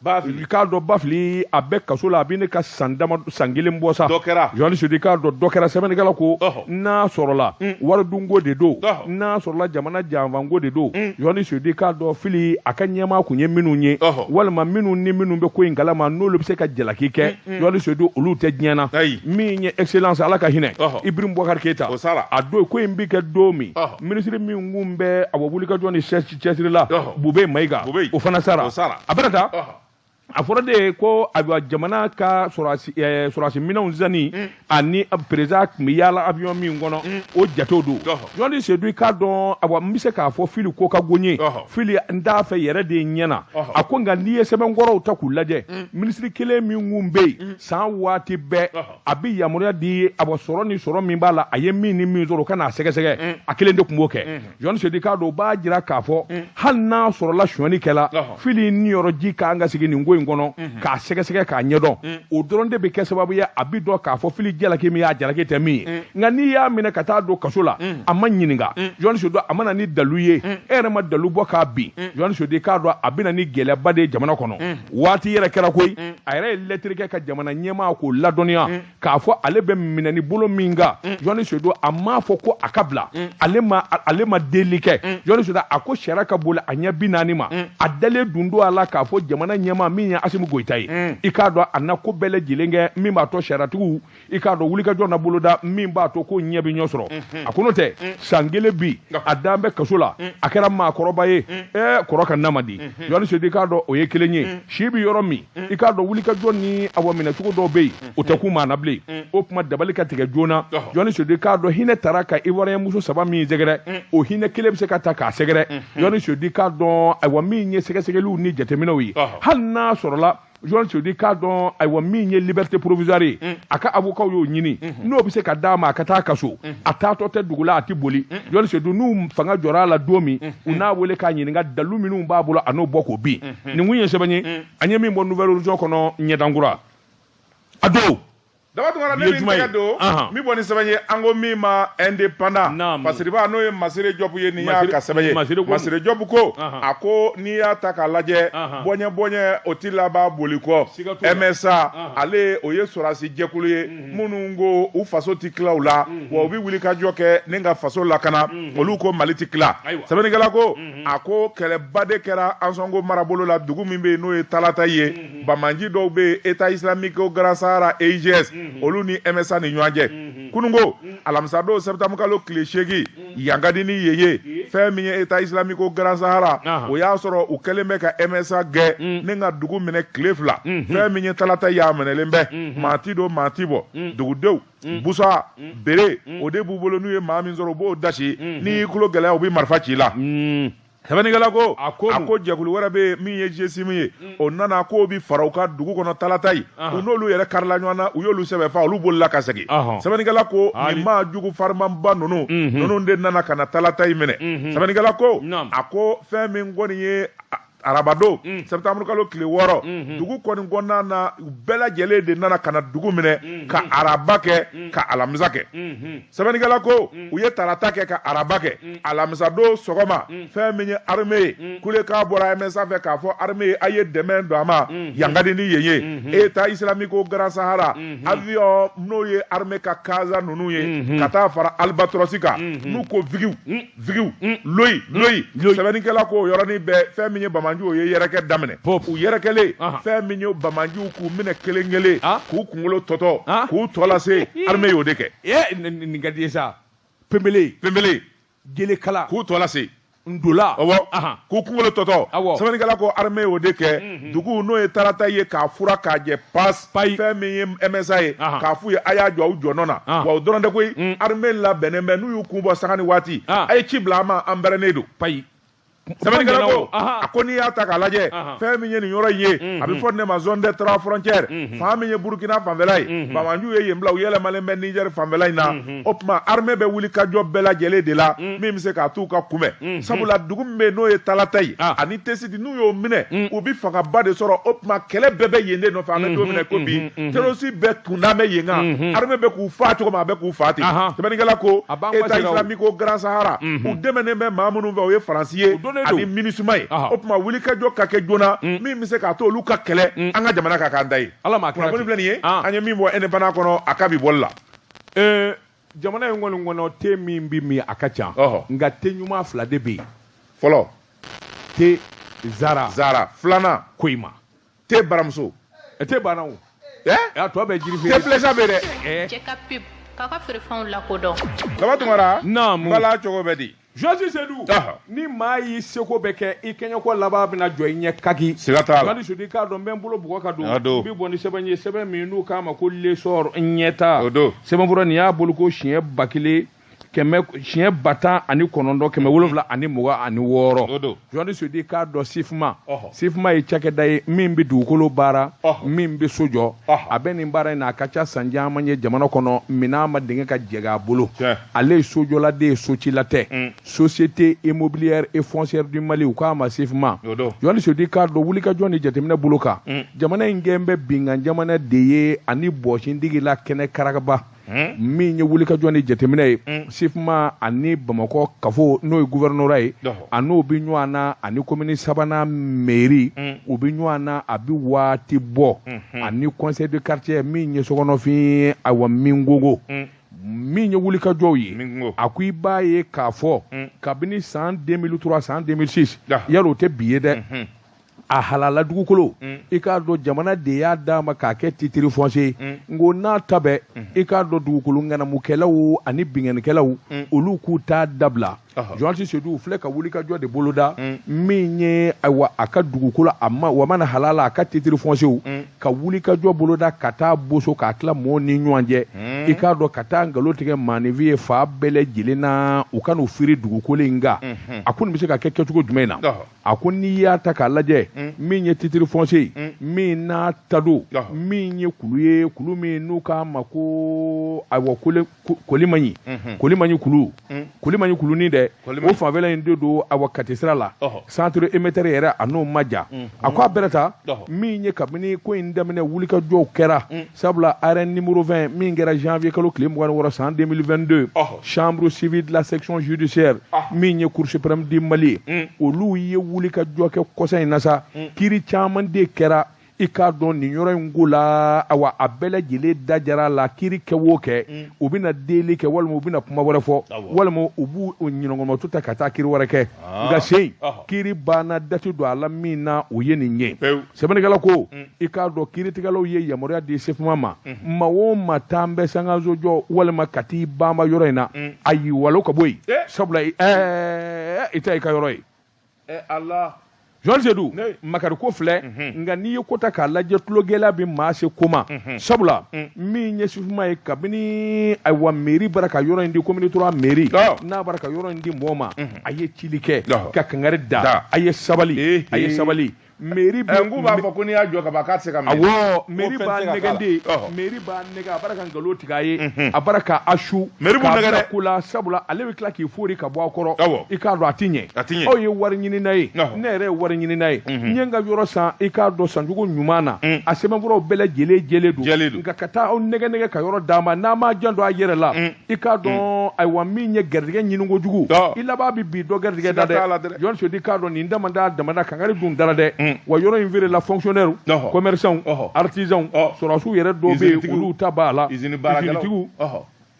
i k'a dɔn Bafili a bɛ kaso la a bɛ ne ka san dama san kelen bɔ sa. Journaliste Seydou i k'a dɔn dɔ kɛra sɛbɛnnikɛla ko n'a sɔrɔla waridunko de don n'a sɔrɔla jamana janfanko de don. Journaliste Seydou i k'a dɔn Fili a ka ɲɛmaa kun ye minnu ye walima minnu ni minnu bɛ ko in kalama n'olu bɛ se ka jalaki kɛ. Journaliste Seydou olu tɛ diɲɛ na. Min ye excellence ala ka hinɛ Ibrahim Boubacar Keita a don ko in bɛ kɛ don min minisiri min kun bɛ a wulikajɔ ni cɛsiri la Bube Mayiga o fana sara. A bɛna taa a fɔra de ye ko ayiwa jamana ka sɔrɔdasi minɛnw sanni ani président tun bɛ yaala avion min kɔnɔ o jatew don. Journaliste Seydou i k'a dɔn ayiwa n bɛ se k'a fɔ Fili ko ka go n ye Fili n t'a fɛ yɛrɛ de ɲɛna a ko nka n'i ye sɛbɛnkɔrɔw ta k'u lajɛ minisiri kelen min kun bɛ yen san waati bɛɛ a bɛ yamaruya di awa sɔrɔ ni sɔrɔ min b'a la a ye min ni min sɔrɔ o ka n'a sɛgɛsɛgɛ a kelen de tun b'o kɛ. Journaliste Seydou i k'a dɔn o b'a jira k'a fɔ hali n'a sɔrɔla sonyali kɛla Fili niyɔrɔ ji kan ka sigi nin ko in kɔnɔ k'a sɛgɛsɛgɛ k'a ɲɛdɔn o dɔrɔn de bɛ kɛ sababu ye a bɛ dɔn k'a fɔ Fili jalaki min y'a jalaki tɛ min ye. Nka n'i y'a minɛ ka taa don kaso la a ma ɲininka. Journaliste Seydou a ma na ni dalu ye e yɛrɛ ma dalu bɔ k'a bin. Journaliste Seydou i k'a dɔn a bɛ na ni gɛlɛyaba de ye jamana kɔnɔ. Waati yɛrɛ kɛra koyi a yɛrɛ ye lɛtiri kɛ ka jamana ɲɛmaa k'o ladɔnniya k'a fɔ ale bɛ minɛ ni bolo min kan. Journaliste Seydou a m'a fɔ ko a ka bila ale ma deli kɛ. Journaliste Seydou a ko sariya ka boli a ɲɛ 40 ma a dalen dun don a la k'a fɔ jamana ɲɛmaa min ye Asimi Goyita ye i k'a dɔn a na ko bɛɛ lajɛlen kɛ min b'a to sariyatigiw i k'a dɔn wulikajɔ na boloda min b'a to ko ɲɛ bɛ ɲɔ sɔrɔ. A ko n'o tɛ san kelen bi a dan bɛ kaso la a kɛra maakɔrɔba ye kɔrɔ ka nama di. Journaliste Seydou i k'a dɔn o ye kelen ye si bɛ yɔrɔ min i k'a dɔn wulikajɔ ni awa minɛcogo dɔw bɛ yen o tɛ k'u maa na bilen o tuma dabali ka tigɛ joona. Journaliste Seydou i k'a dɔn hinɛ taara ka Ivoirien muso 3 min sɛgɛrɛ o hinɛ kelen bɛ se ka ta k'a sɛgɛrɛ. Journaliste Seydou i k'a dɔn ayiwa min ye sɛgɛsɛgɛliw ni jateminɛw ye hali n'a sɔrɔla Journaliste Seydou i k'a dɔn ayiwa min ye liberté provisoire ye a ka avocat y'o ɲini n'o bɛ se ka d'a ma a ka taa kaso a taatɔ tɛ dugu la a tɛ boli. Journaliste Seydou n'u fanga jɔra a la don min u n'a wele k'a ɲininka dalu minnu b'a bolo a n'o bɔ k'o bin. Nin kun ye sɛbɛn ye an ye min bɔ Nouvelle Horizon kɔnɔ ɲɛdankura a don. Daba Tunkara ne min tɛgɛ don min bɔ ni sɛbɛn ye an ko min ma indépendant Fasiriba n'o ye Masire Jɔpu ye nin y'a ka sɛbɛn ye. Masire Jɔpu ko a ko n'i y'a ta k'a lajɛ bɔɲɛ bɔɲɛ o ti laban boli kɔ. MSA ale o ye sɔrɔdasi jɛkulu ye minnu ko u faso ti tila u la wa u bɛ wuli ka jɔ kɛ ni ka faso lakana olu ko Mali ti tila. Sɛbɛnnikɛla ko a ko kɛlɛba de kɛra Ansɔngo marabolo la dugu min bɛ yen n'o ye Talata ye bamanji dɔw bɛ yen État islamique au Grand Sahara EIGS olu ni MSA ni ɲɔgɔn cɛ. Kununko alamisadon septembre kalo tile 8 Yankadi ni Yeye fɛn min ye État islamique au Grand Sahara o y'a sɔrɔ u kɛlen bɛ ka MSA gɛn ni ka dugu minɛ tile 2 fɛn min ye Talata y'a minɛlen bɛ maa ti don maa ti bɔ dugudenw busa bere o de b'u bolo n'u ye maa min sɔrɔ u b'o dasi n'i y'i tulo gɛlɛya u bɛ marifa ci i la. Sɛbɛnnikɛla ko a ko jɛkulu wɛrɛ bɛ yen min ye GSIM ye o nana k'o bi fara u ka dugu kɔnɔ Talata ye u n'olu yɛrɛ karila ɲɔgɔn na u y'olu sɛbɛ fa olu bolila ka segin. Sɛbɛnnikɛla ko nin maa jugu farimanba ninnu de nana ka na Talata in minɛ. Sɛbɛnnikɛla ko a ko fɛn min kɔni ye arabadon septembre kalo tile 6 dugu kɔni kɔnɔna na u bɛɛ lajɛlen de nana ka na dugu minɛ ka araba kɛ ka alamisa kɛ sɛbɛnnikɛla ko u ye tarata kɛ ka araba kɛ alamisadon sɔgɔma fɛn min ye armée ye kulekan bɔra MSA fɛ k'a fɔ armée ye a ye dɛmɛ don a ma yan ka di ni yen ye État islamique au Grand Sahara avion n'o ye armée ka Casa ninnu ye ka taa fara Albatros kan n'u ko vigiw vigiw loyi loyi sɛbɛnnikɛla ko o yɔrɔnin bɛɛ fɛn min ye bamanjiw o ye yɛrɛkɛ daminɛ u yɛrɛkɛlen fɛn min ye bamanjiw k'u minɛ kelen kelen k'u kunkolo tɔtɔ k'u tɔ lase armée y'o de kɛ. Nin ka di ye sa pembele pembele gelekala k'u tɔ lase. Ndola awɔ k'u kunkolo tɔtɔ sɛbɛnnikɛla ko armée y'o de kɛ dugu n'o ye tarata ye k'a fura k'a jɛ pas fɛn min ye MSA ye k'a f'u ye a y'a jɔ aw jɔ nɔ na wa o dɔrɔn tɛ koyi armée labɛnnen bɛ n'u y'u kun bɔ sanga ni waati a ye ci bila an ma an bɛrɛnnen don payi sɛbɛnnikɛla ko a ko n'i y'a ta k'a lajɛ fɛn min ye nin yɔrɔ in ye a bɛ fɔ nin de ma zone des trois frontières fan min ye Burukina fanfɛla ye bamanjiw ye yen bila u yɛlɛmalen bɛ Niger fanfɛla in na o tuma armée bɛ wuli ka jɔ bɛɛ lajɛlen de la min bɛ se k'a t'u ka kunbɛn sabula dugu min bɛ yen n'o ye Talata ye ani Tesiti n'u y'o minɛ u bɛ fangaba de sɔrɔ o tuma kɛlɛ bɛɛ bɛ yen de nɔfɛ an bɛ don min na ko bi terroriste bɛɛ kunda bɛ yen kan armée bɛ k'u faa cogo min a bɛ k'u faa ten sɛbɛnnikɛla ko État islamique au Grand Sahara u dɛmɛnen bɛ maa minnu fɛ o ye Faransi ye ani MINUSMA ye o tuma wulikajɔ ka kɛ joona min bɛ se k'a to olu ka kɛlɛ an ka jamana ka k'an ta ye kunnafoni filɛ nin ye an ye min bɔ indépendant kɔnɔ a ka bi bɔli la. Jamana in kɔni kɔnɔ te min bɛ min a ka ca nka te ɲuman fila de bɛ yen fɔlɔ te zara zara filanan koyima te baramuso te banna o a tɔ bɛ jiri feere te filɛsa bɛ dɛ. Cɛ pub k'a ka feerefɛnw lakodɔn. Baba Tunkara. Naamu. Bala cogo bɛ di. Josi Sedu ni maa y'i seko bɛ kɛ i kɛɲɛko laban bɛna jɔ i ɲɛ kaki. Siga t'a la. Josi Sedu i k'a dɔn n bɛ n bolo bugɔ ka don. N bɛ bɔ ni sɛbɛn ye sɛbɛn min n'u k'a ma ko l'essor ɲɛta. O don. Sɛbɛnfura nin y'a bolo ko siɲɛ 1000 kɛmɛ siɲɛ 109 726. O don. Josi Sedu i k'a dɔn SIFMA. SIFMA ye cakɛda ye min bɛ dugukolo baara. Min bɛ so jɔ. A bɛ nin baara in na a ka ca san caman ye jamana kɔnɔ minɛn ma dingɛ ka jɛgɛ a bolo. Ale ye sojɔladen ye socila tɛ. Société immobilière et foncière du Mali u k'a ma SIFMA. Josi Sedu i k'a dɔn wulikajɔ ni jateminɛ bolo kan. Jamana in gɛn bɛ binkan jamana de ye ani bɔsindigi la kɛnɛ karakaba. Min ye wulikajɔ ni jateminɛ ye SIFMA ani Bamakɔ kafo n'o ye gouvernorat ye a n'o bɛ ɲɔgɔn na ani commune sabanan mairie u bɛ ɲɔgɔn na a bɛ waati bɔ ani conseil de quartier min ye sokɔnɔfin ayiwa Mingogo min ye wulikajɔw ye a ko i b'a ye k'a fɔ kabini san 2003 san 2006 yali o tɛ bi ye dɛ. A halala dugukolo i k'a dɔn jamana de y'a d'a ma k'a kɛ titre foncier n ko n'a ta bɛɛ i k'a dɔn dugukolo ŋanamukɛlaw ani binkannikɛlaw olu k'u ta dabila Josi Sedu filɛ ka wulikajɔ de boloda min ye ayiwa a ka dugukolo a ma wa mana halala a ka titre foncier ka wulikajɔ boloda ka taa boso k'a tila mɔɔw ni ɲɔgɔn cɛ i k'a dɔn ka taa nkalon tigɛ maaninfin ye fa bɛɛ lajɛlen na u ka n'u firi dugukolo in kan a ko nin bɛ se ka kɛ kɛcogo jumɛn na a ko n'i y'a ta k'a lajɛ min ye titre foncier ye min n'a ta don min ye kulu ye kulu min n'u k'a ma ko ayiwa Kolimaɲi Kolimaɲi kulu Kolimaɲi kulunin dɛ o fanfɛla in de don ayiwa Kati sira la centre émetteur yɛrɛ a n'o ma ja a ko a bɛrɛ ta min ye kabini ko in daminɛ wulikajɔw kɛra sabula arrêt numéro 20 min kɛra janvier kalo tile 26 san 2022 chambre civile de la section judiciaire min ye cour suprême du Mali ye olu ye wulikajɔ kɛ kɔsa in na sa kiiri caman de kɛra i k'a dɔn nin yɔrɔ in ko la awa a bɛɛ lajɛlen dajara la kiiri kɛ o kɛ u bɛna deli kɛ walima u bɛna kuma wɛrɛ fɔ walima u b'u ɲinɔgɔmatu ta ka taa kiiri wɛrɛ kɛ nka sen kiiri banna dati don a la min na o ye nin ye sɛbɛnnikɛla ko i k'a dɔn kiiritigɛlaw ye yamaruya di SIFMA ma maa o maa t'an bɛ sankanso jɔ walima ka t'i banba yɔrɔ in na ayi walo ka bɔ yen sabula i ta i ka yɔrɔ ye. Ala. Josi Sedu makari ko filɛ nka n'i ye ko ta k'a lajɛ tulogɛlɛya bɛ maa se ko ma sabula min ye SIFMA ye kabini ayiwa mairie bara ka yɔrɔ in di commune 3 mairie n'a bara ka yɔrɔ in di mɔgɔ ma a ye cili kɛ ka kangari da a ye sabali a ye sabali Mairie bɛ n k'u b'a fɔ ko n'i y'a jɔ ka ban k'a tɛ se ka minɛ. Awɔ, mairie b'a nɛgɛn de, mairie b'a nɛgɛ, a bara ka nkalon tigɛ a ye, a bara ka a su. Mairie b'u nɛgɛ dɛ. Ko la sabula ale bɛ tila k'i fori ka bɔ a kɔrɔ. I k'a dɔn a ti ɲɛ. A ti ɲɛ. Aw ye wari ɲinina ye, ne yɛrɛ ye wari ɲinina ye. N ye n ka yɔrɔ san, i k'a dɔn sancogo ɲuman na. A sɛbɛnfuraw bɛɛ lajɛlen jɛlen don. Jɛlen don. Nka ka taa aw nɛgɛ nɛgɛ ka yɔrɔ d'a ma, n'a m'a janto a yɛrɛ la, i k'a dɔn ayiwa min ye garijɛgɛ ɲini kojugu, i laban bɛ bi dɔ garijɛgɛ da dɛ. Jɔn Sodi k'a dɔn nin damada damada kankari dun dara dɛ. Wa yɔrɔ in feerela fonctionnaire, commerçant, artisan, sɔrɔdasiw yɛrɛ dɔw bɛ yen olu ta b'a la, usine baarakɛlaw,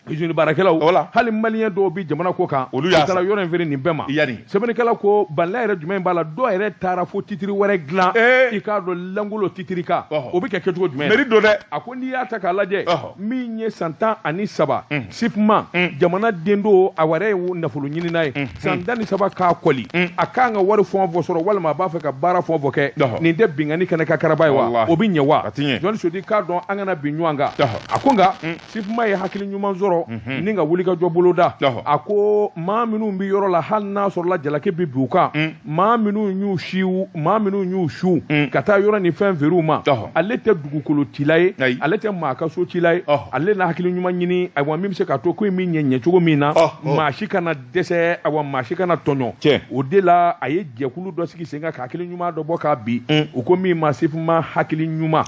usine baarakɛlaw, hali maliyɛn dɔw bɛ jamana ko kan, olu y'a taara yɔrɔ in feere nin bɛɛ ma. Sɛbɛnnikɛla ko balila yɛrɛ jumɛn b'a la, dɔw yɛrɛ taara fo titiri wɛrɛ dilan, i k'a dɔn langolo titiri kan, o bɛ kɛ kɛcogo jumɛn? Mairie don dɛ. A ko n'i y'a ta k'a lajɛ, min ye san 13 SIFMA jamana den don, a wɛrɛ ye nafolo ɲinina ye, san 13 k'a kɔli, a kan ka wari fɛn o fɛn sɔrɔ walima a b'a fɛ ka baara fɛn o fɛn kɛ, nin tɛ binkanni kɛnɛ ka karaba ye wa? O bɛ ɲɛ wa? Jɔn Sodi k'a dɔn an kana bin ɲɔgɔn kan. A ko nka SIFMA ye hakili ɲuman sɔrɔ ni ka wulikajɔ boloda. A ko maa minnu bɛ yɔrɔ la, hali n'a sɔrɔla jalaki bɛ bin u kan, maa minnu y'u siw, maa minnu y'u su ka taa yɔrɔ ni fɛn feere u ma, ale tɛ dugukolo cila ye, ale tɛ maa ka so cila ye, ale na hakili ɲuman ɲini, ayiwa min bɛ se k'a to ko in bɛ ɲɛ cogo min na, maa si kana dɛsɛ, ayiwa maa si kana tɔɲɔ. O de la a ye jɛkulu dɔ sigi sen kan ka hakili ɲuman dɔ bɔ k'a bin, u ko min ma SIFMA hakili ɲuman.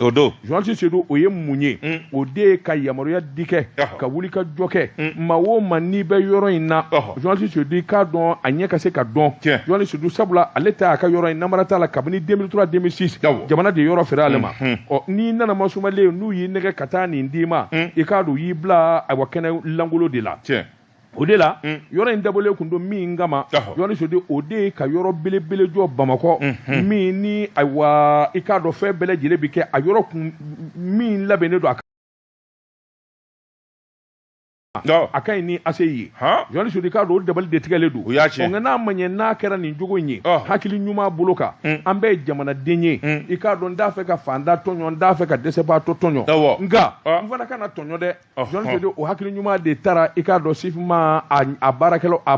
Journaliste Seydou, o ye mun ye? O de ye ka yamaruya di kɛ, ka wuli ka jɔ kɛ, maa o maa n'i bɛ yɔrɔ in na, journaliste Seydou k'a dɔn a ɲɛ ka se ka dɔn. Journaliste Seydou, sabula ale ta a ka yɔrɔ in namara t'a la kabini 2003 2006 jamana de yɔrɔ feere ale ma. Ɔ n'i nana masumalen, n'u y'i nɛgɛ ka taa nin d'i ma, i k'a dɔn u y'i bila ayiwa kɛnɛ langolo de la. O de la yɔrɔ in dabɔlen kun don min kama, journaliste Seydou, o de ye ka yɔrɔ belebele jɔ Bamakɔ, min ni ayiwa i k'a dɔn fɛn bɛɛ lajɛlen bɛ kɛ a yɔrɔ kun min labɛnnen don a a ka ɲi ni ACI ye. Journaliste Seydou k'a dɔn o dabali de tigɛlen don. Nka n'a ma ɲɛ n'a kɛra nin jogo in ye, hakili ɲuman bolo kan, an bɛɛ ye jamanaden ye, i k'a dɔn n t'a fɛ ka fanda tɔɲɔ, n t'a fɛ ka dɛsɛbaatɔ tɔɲɔ, nka n fana kana tɔɲɔ dɛ. Journaliste Seydou, o hakili ɲuman de taara i k'a dɔn SIFMA a baarakɛlaw a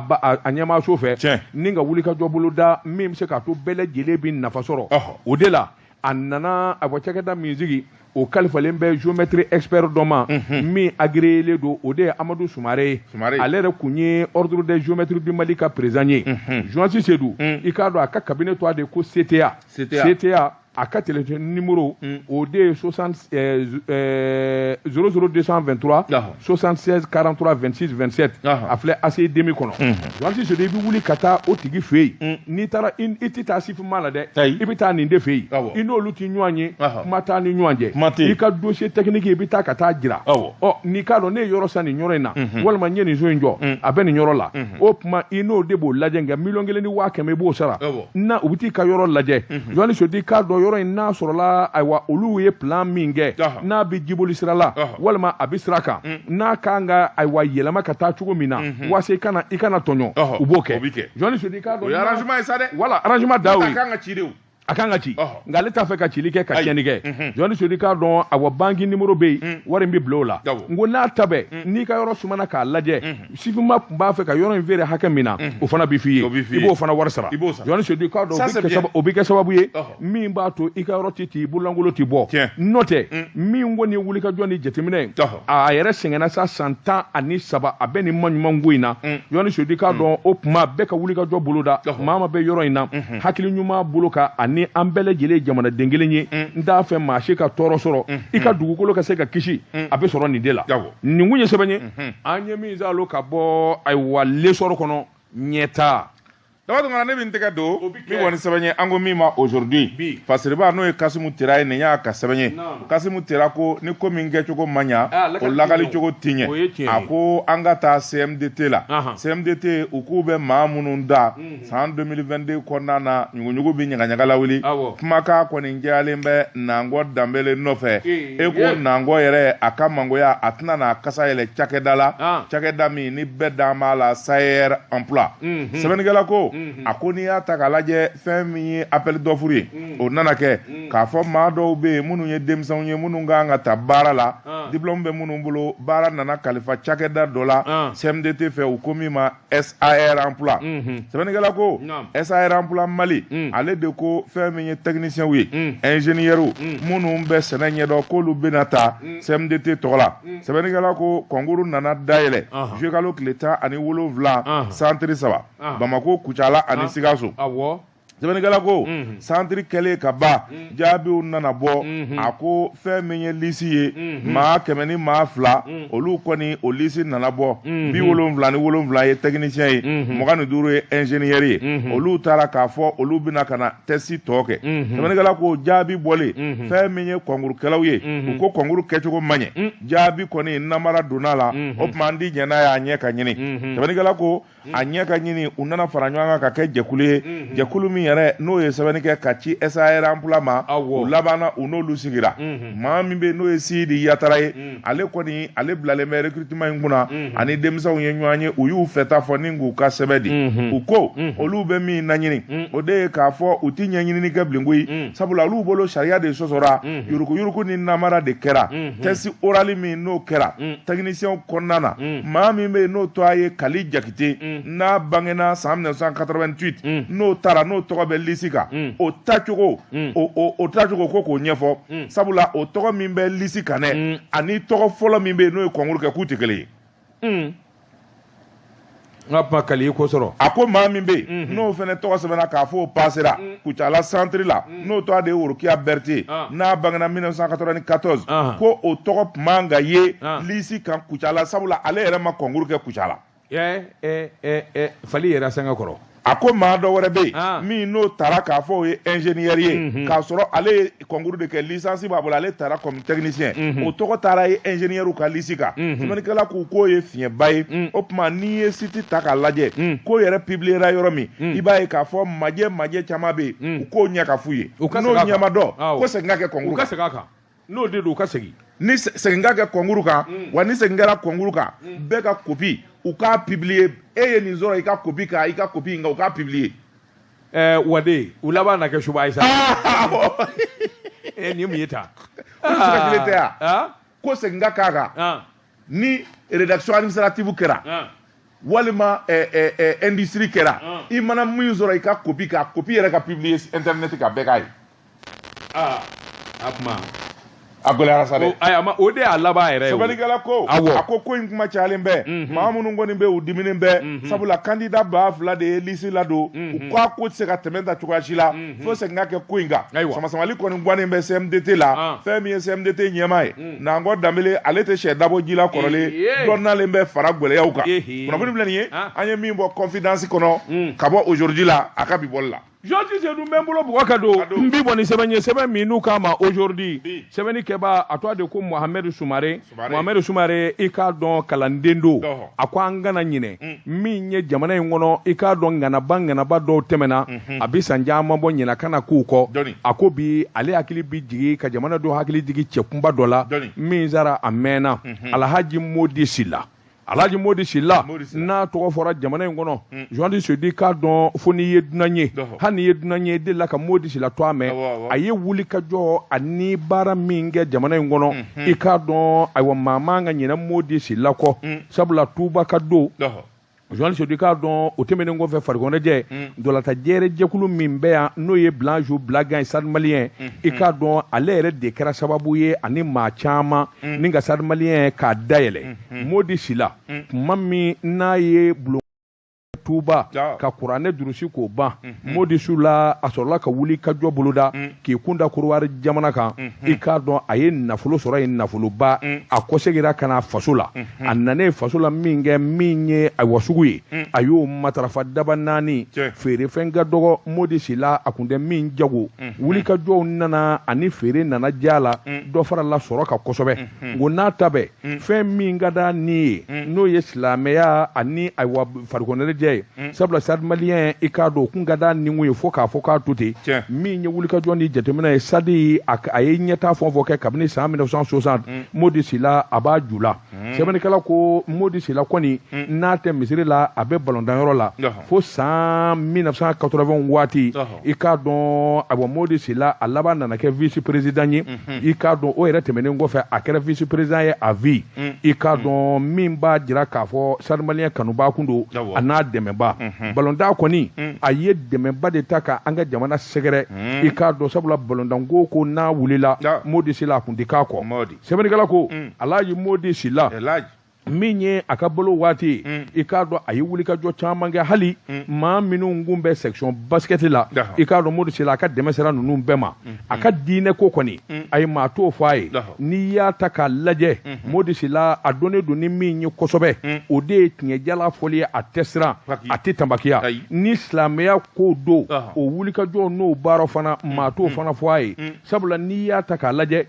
ɲɛmaaso fɛ, ni ka wulikajɔ boloda min bɛ se k'a to bɛɛ lajɛlen bɛ nafa sɔrɔ. O de la a nana a bɔ cakɛda min sigi, o kalifalen bɛ géomètre expert dɔ ma min agréé don, o de ye Amadu Sumare ye. Ale yɛrɛ kun ye ordre des géomètres du Mali ka président ye. Journaliste Seydou, i k'a dɔn a ka cabinet tɔgɔ de ko CTA. CTA a ka téléphone numéro o de ye 00223 76 43 26 27. A filɛ ACI demi kɔnɔ. Journaliste Seydou, i bɛ wuli ka taa o tigi fɛ yen. N'i taara, i tɛ taa SIFMA la dɛ, i bɛ taa nin de fɛ yen. I n'olu tɛ ɲɔgɔn ye, kuma t'a ni ɲɔgɔn cɛ. I ka dossier technique i bɛ taa ka taa jira. Ɔ n'i k'a dɔn ne ye yɔrɔ san nin yɔrɔ in na, walima n ye nin so in jɔ, a bɛ nin yɔrɔ la. O tuma i n'o de b'o lajɛ, nka 1,1 miliyɔn i b'o sara. Na u bɛ t'i ka yɔrɔ lajɛ. Journaliste Seydou, k'a dɔn yɔrɔ in n'a sɔrɔla ayiwa olu ye plan min kɛ, n'a bɛ jiboli sira la walima a bɛ sira kan, n'a kan ka ayiwa yɛlɛma ka taa cogo min na, walasa i kana tɔɲɔ, u b'o kɛ. Journaliste Seydou, k'a dɔn o ye arrangement ye sa dɛ. Voilà, arrangement da o ye. A kan ka ci de o. A kan ka ci, nka ale t'a fɛ ka cili kɛ ka tiɲɛni kɛ. Journaliste Seydou k'a dɔn awa banque numéro bɛ yen, wari in bɛ bila o la. N ko n'a ta bɛɛ, n'i ka yɔrɔ sumana k'a lajɛ, SIFMA tun b'a fɛ ka yɔrɔ in feere hakɛ min na, o fana bɛ f'i ye, i b'o fana wari sara. Journaliste Seydou k'a dɔn o bɛ kɛ sababu ye min b'a to i ka yɔrɔ tɛ ci, i bololankolon tɛ bɔ. N'o tɛ min kɔni ye wulikajɔ ni jateminɛ, a yɛrɛ sɛgɛnna sa san 13, a bɛ nin maɲumanko in na. Journaliste Seydou k'a dɔn o tuma bɛɛ ka wulikajɔ boloda, maa ma bɛ yɔrɔ in na, hakili ɲuman bolo kan, ani an bɛɛ lajɛlen ye jamanaden kelen ye. N t'a fɛ maa si ka tɔɔrɔ sɔrɔ, i ka dugukolo ka se ka kisi, a bɛ sɔrɔ nin de la. Nin kun ye sɛbɛn ye an ye min zalo ka bɔ ayiwa L'Essor kɔnɔ ɲɛta. Daba Tunkara, ne bɛ n tɛgɛ don min kɔni sɛbɛn ye, an ko min ma aujourd'hui Fasiriba, n'o ye Kasimu Tera ye, nin y'a ka sɛbɛn ye. Kasimu Tera ko ni ko min kɛcogo man ɲa, o lakali cogo ti ɲɛ. A ko an ka taa CMDT la. CMDT u k'u bɛ maa minnu da san 2022 kɔnɔna na, ɲuguɲugu bɛ ɲagaɲaga lawuli. Kumakan kɔni jɛyalen bɛ Nangɔ Danbele nɔfɛ. E ko Nangɔ yɛrɛ a ka mangoya a tɛna n'a kasa yɛlɛ cakɛda la, cakɛda min ni bɛɛ dan b'a la, Sayer Emploi. Sɛbɛnnikɛla ko a ko n'i y'a ta k'a lajɛ, fɛn min ye appel d'offre ye, o nana kɛ k'a fɔ maa dɔw bɛ yen minnu ye denmisɛnw ye, minnu kan ka ta baara la, Diplôme bɛ minnu bolo, baara nana kalifa cakɛda dɔ la CMDT fɛ, u ko min ma SAR Emploi. Sɛbɛnnikɛla ko SAR Emploi Mali, ale de ko fɛn min ye techniciens ye, ingénieurs minnu bɛ sɛnɛ ɲɛdɔn, k'olu bɛna ta CMDT tɔgɔ la. Sɛbɛnnikɛla ko concours nana dayɛlɛ juillet kalo tile 17, centre 3, Bamako, Kucala ani Sikaso. Sɛbɛnnikɛla ko centre kɛlen ka ban, jaabiw nana bɔ. A ko fɛn min ye liste ye, maa 102, olu kɔni o liste nana bɔ. 77 ye technicien ye, 25 ye ingénieur ye. Olu taara k'a fɔ olu bɛna ka na test tɔ kɛ. Sɛbɛnnikɛla ko jaabi bɔlen, fɛn min ye concourskɛlaw ye, u ko concours kɛcogo man ɲɛ, jaabi kɔni namara donna la. O tuma an di jɛn n'a ye, a ɲɛ ka ɲini. Sɛbɛnnikɛla ko a ɲɛ ka ɲini, u nana fara ɲɔgɔn kan ka kɛ jɛkulu ye, jɛkulu min yɛrɛ n'o ye sɛbɛnni kɛ ka ci SAR Emploi ma. U labanna, u n'olu sigira. Maa min bɛ n'o ye Sidi Yatara ye, ale kɔni ale bilalen bɛ recrutement in kunna, ani denmisɛnw ye ɲɔgɔn ye, u y'u fɛta fɔ ni k'u ka sɛbɛn di. U ko olu bɛ min laɲini, o de ye k'a fɔ u ti ɲɛɲinini kɛ bilen koyi, sabula olu bolo sariya de sɔsɔra, yuruguyurugu ni namara de kɛra. Test oral min n'o kɛra technicien kɔnɔna na, maa min bɛ yen n'o tɔgɔ ye Kali Jakite, n'a bangena san 1988, n'o taara n'o tɔgɔ bɛ liste kan, o tacogo o tacogo ko k'o ɲɛfɔ, sabula o tɔgɔ min bɛ liste kan dɛ, ani tɔgɔ fɔlɔ min bɛ yen n'o ye concours kɛ, k'u tɛ kelen ye. N ka kuma Kali ko sɔrɔ. A ko maa min bɛ yen n'o fana tɔgɔ sɛbɛnna k'a fɔ o passera Kucala centre la, n'o tɔgɔ de ye Worokiya Berete, n'a bangena 1994, ko o tɔgɔ tun man ka ye liste kan Kucala, sabula ale yɛrɛ ma concours kɛ Kucala. Fali yɛrɛ sanga kɔrɔ. A ko maa dɔ wɛrɛ bɛ yen min n'o taara k'a fɔ o ye ingénieur ye, k'a sɔrɔ ale ye concours de kɛ, licence b'a bolo, ale taara comme technicien, o tɔgɔ taara ye ingénieur ka liste kan. Sɛbɛnnikɛla k'u k'o ye fiɲɛba ye. O tuma n'i ye site ta k'a lajɛ, ko yɛrɛ publiera yɔrɔ min, i b'a ye k'a fɔ majɛ caman bɛ yen, u k'o ɲɛ ka f'u ye, n'o ɲɛ ma dɔn ko segin ka kɛ concours kan. U ka segin a kan, n'o de don, u ka segin. Ni segin ka kɛ concours kan, wa ni segin kɛra concours kan, bɛɛ ka copie u k'a publier. E ye nin sɔrɔ, i ka copie kan, i ka copie nka u k'a publier. Wade, u laban na kɛ suba ye sa. Nin ye mun ye tan? Olu sira kelen tɛ yan. Ko segin ka k'a kan, ni rédaction administrative kɛra, walima industrie kɛra, i mana min sɔrɔ, i ka copie kan, copie yɛrɛ ka publier internet kan, bɛɛ k'a ye. A kuma a gɛlɛyara sa dɛ. Ayi, o de y'a laban yɛrɛ ye. Sɛbɛnnikɛla ko a ko in kuma cayalen bɛ, maa minnu kɔni bɛ u diminen bɛ, sabula candidat 2000 de ye liste ladon, u k'a ko tɛ se ka tɛmɛ ta cogoya si la, fo segin ka kɛ ko in kan. Samasamali kɔni gannen bɛ CMDT la. Fɛn min ye CMDT ɲɛmaa ye, Nankɔ Danbele, ale tɛ sɛ dabɔ ji la kɔrɔlen, dɔ nalen bɛ fara gɛlɛyaw kan. Kunnafoni filɛ nin ye, an ye min bɔ confidence kɔnɔ ka bɔ aujourd'hui la, a ka bi bɔli la. Georges Seydou, n bɛ n bolo bugɔ ka don n bi bɔ ni sɛbɛn ye, sɛbɛn min n'u k'a ma aujourd'hui. Sɛbɛnni kɛba, a tɔgɔ de ko Mohamed Sumare. Mohamed Sumare, i k'a dɔn kalanden don. A ko an kana ɲinɛ min ye jamana in kɔnɔ, i k'a dɔn ŋanaba dɔw tɛmɛna, a bɛ san caman bɔ, ɲinɛ kana k'u kɔ. A ko bi ale hakili bi jigin ka jamana dɔw hakili jigin cɛkunba dɔ la min sara a mɛnna, Alhaji Modi Sila. Alhaji Modi Sila, n'a tɔgɔ fɔra jamana in kɔnɔ, Journaliste Seydou, k'a dɔn fo n'i ye dunan ye, hali n'i ye dunan ye, delila ka Modi Sila to a mɛn. A ye wuli ka jɔ ani baara min kɛ jamana in kɔnɔ, i k'a dɔn ayiwa maa man ka ɲinɛ Modi Sila kɔ, sabula Tuba ka don. Journaliste Seydou, k'a dɔn o tɛmɛnen kɔfɛ, farikɔnɔjɛ dɔlata jɛrɛ jɛkulu min bɛ yan, n'o ye Blanc Blagan Stade Malien, i k'a dɔn ale yɛrɛ de kɛra sababu ye ani maa caman ni ka Stade Malien k'a dayɛlɛ. Modi Sila, tuma min n'a ye bulon Tuba ka kuranɛ durusi k'o ban, Modi Sila a sɔrɔla ka wuli ka jɔ boloda k'i kun da Korowari jamana kan. I k'a dɔn a ye nafolo sɔrɔ yen, nafoloba. A kɔsegira ka na faso la. A nanen faso la, min kɛ min ye ayiwa sugu ye, a y'o matarafa daba 4, feerefɛn ka dɔgɔ, Modi Sila a kun tɛ min jago. Wuli ka jɔw nana ani feere nana diya la, dɔ farala sɔrɔ kan kosɛbɛ. Nko n'a ta bɛɛ, fɛn min ka d'a ni ye, n'o ye silamɛya ani ayiwa farikɔnɛjɛ ye. ye sabula Stade Malien i k'a dɔn o kun ka d'a nikun ye fo k'a fɔ k'a to ten min ye wulikajɔ ni jateminɛ ye Stade a ye ɲɛtaa fɛn o fɛn kɛ kabini san 1960 Modi Sila a b'a ju la sɛbɛnnikɛla ko Modi Sila kɔni n'a tɛ misiri la a bɛ balɔntanyɔrɔ la fo san 1980 waati i k'a dɔn ayiwa Modi Sila a laban nana kɛ vice président ye i k'a dɔn o yɛrɛ tɛmɛnen kɔfɛ a kɛra vice président ye à vie i k'a dɔn min b'a jira k'a fɔ Stade Malien kanubaa kun don a n'a dɛmɛba balontan kɔni a ye dɛmɛba de ta ka an ka jamana sɛgɛrɛ i k'a dɔn sabula balontanko ko n'a wulila Modi Sila a kun tɛ k'a kɔ sɛbɛnnikɛla ko Alaji Modi Sila min ye a ka balo waati i k'a dɔn a ye wulikajɔ caman kɛ hali maa minnu kun bɛ section basket la i k'a dɔn Modi Sila a ka dɛmɛ sera ninnu bɛɛ ma a ka diinɛ ko kɔni a ye maa t'o fɔ a ye n'i y'a ta k'a lajɛ Modi Sila a dɔnnen don ni min ye kosɛbɛ o de ye tiɲɛjala fɔli ye a tɛ siran a tɛ tanbakiya ni silamɛya ko don o wulikajɔ n'o baara fana maa t'o fana fɔ a ye sabula n'i y'a ta k'a lajɛ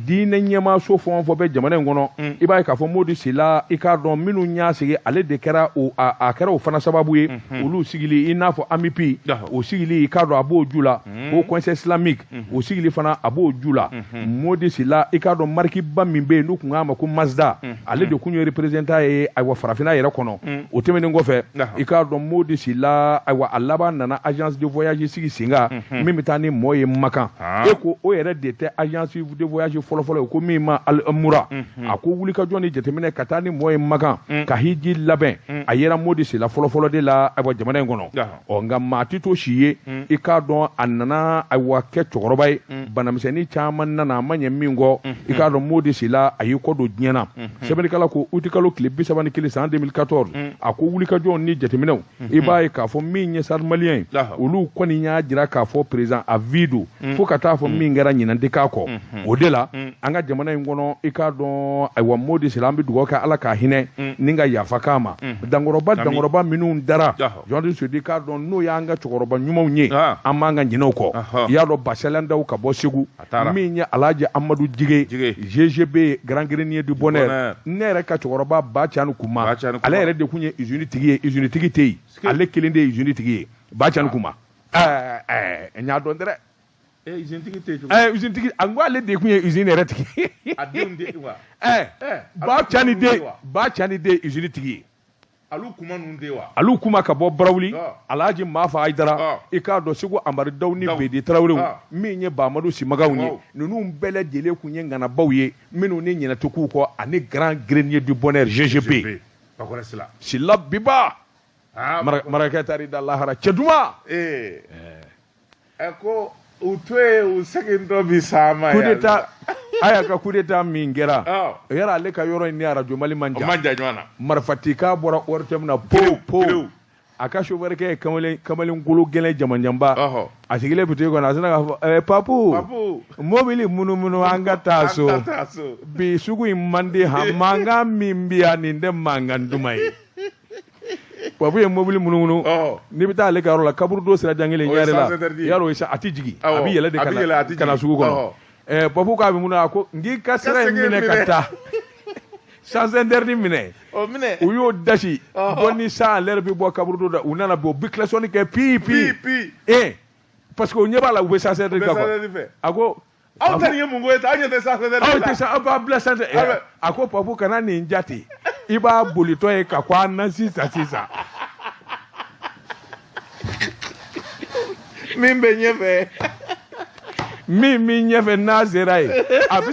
diinɛ ɲɛmaaso fɛn o fɛn bɛ jamana in kɔnɔ i b'a ye k'a fɔ Modi Sila i k'a dɔn minnu y'a sigi ale de kɛra o a kɛra o fana sababu ye olu sigili i n'a fɔ AMUPI o sigili i k'a dɔn a b'o ju la o conseil islamique o sigili fana a b'o ju la Modi Sila i k'a dɔn marque ba min bɛ yen n'u tun k'a ma ko Mazda ale de kun ye représentant ye ayiwa farafinna yɛrɛ kɔnɔ o tɛmɛnen kɔfɛ i k'a dɔn Modi Sila ayiwa a laban nana agence de voyage sigi sen kan min bɛ taa ni mɔɔ ye Makan e ko o yɛrɛ de tɛ agence de voyage fɔlɔfɔlɔ ye ko min ma Al-Mura a ko wulikajɔ ni jateminɛ ka taa ni mɔɔ ye Makan ka hiji labɛn a yera Modi Sila fɔlɔfɔlɔ de la ayiwa jamana in kɔnɔ ɔ nka maa tɛ to si ye i k'a dɔn a nana ayiwa kɛ cɛkɔrɔba ye banamisɛnnin caman nana a ma ɲɛ min kɔ i k'a dɔn Modi Sila a y'i kɔ don diɲɛ na sɛbɛnnikɛla ko utikalo tile 31 san 2014 a ko wulikajɔw ni jateminɛw i b'a ye k'a fɔ min ye Stade Malien ye olu kɔni y'a jira k'a fɔ président à vie don fo ka taa fɔ min kɛra ɲinan tɛ k'a kɔ o de la an ka jamana in kɔnɔ i k'a dɔn ayiwa Modi Sila an bɛ dugawu kɛ Ala k'a hinɛ ni ka yafa k'a ma dankɔrɔba minnu dara Jean Sodi k'a dɔn n'o y'an ka cɛkɔrɔba ɲumanw ye an b'an ka ɲinɛ o kɔ i y'a dɔn Basɛlɛn Daw ka bɔ Segu min ye Alhaji Amadu Jige GGB Grand Grenier du Bonheur ne yɛrɛ ka cɛkɔrɔba Ba Cani Kuma ale yɛrɛ de kun ye usine tigi ye usine tigi tɛ yen ale kelen de ye usine tigi ye Ba Cani Kuma n y'a dɔn dɛ usine tigi tɛ yen usine tigi a ko ale de kun ye usine yɛrɛ tigi a denw de wa Ba Cani den Ba Cani den usine tigi ye alu kuma ninnu de wa alu kuma ka bɔ Barawuli Alhaji Mafa Ayidara i k'a dɔn Segu Amadu Daw ni Bedi Tarawelew min ye Bamadu Simagaw ye ninnu bɛɛ lajɛlen kun ye ŋanabaw ye minnu ni ɲinɛ tɛ k'u kɔ ani Grand Grenier du Bonheur GGB Sila Biba marakɛ taar'i da lahara cɛ duman ko u to yen u segin dɔ bi s'a ma coup d'état aya ka coup d'état min kɛra yɛrɛ ale ka yɔrɔ in ni arajo Mali man jan ɲɔgɔn na marifatika bɔra ORTM na po po a ka chauffeur kɛ kamalen kolo gɛlɛn jamanjanba a sigilen boutique kɔnɔ a sina k'a fɔ papu mobili munumunu an ka taa so bi sugu in man di han mankan min bi yan nin tɛ mankan duman ye Papu ye mobili munumunu n'i bɛ taa ale ka yɔrɔ la kaburudo sira jan kelen ɲare la yarɔ a tɛ jigin a bɛ yɛlɛ de ka na sugu kɔnɔ Papu k'a bɛ mun a ko n k'i ka sira in minɛ ka taa sens interdit minɛ u y'o dasi bɔ ni san ale yɛrɛ bɛ bɔ kaburudo da u nana bɔ u bɛ klaxon kɛ pi pi pi parce que u ɲɛ b'a la u bɛ sens interdit kan quoi a ko aw ta nin ye mun ko ye tan aw ɲɛ tɛ sens interdit la aw tɛ sa aw b'a bila sens a ko Papu kana nin jate i b'a bolitɔ ye ka ko an na sisan sisan min bɛ ɲɛfɛ min bɛ ɲɛfɛ n'a sera yen a bɛ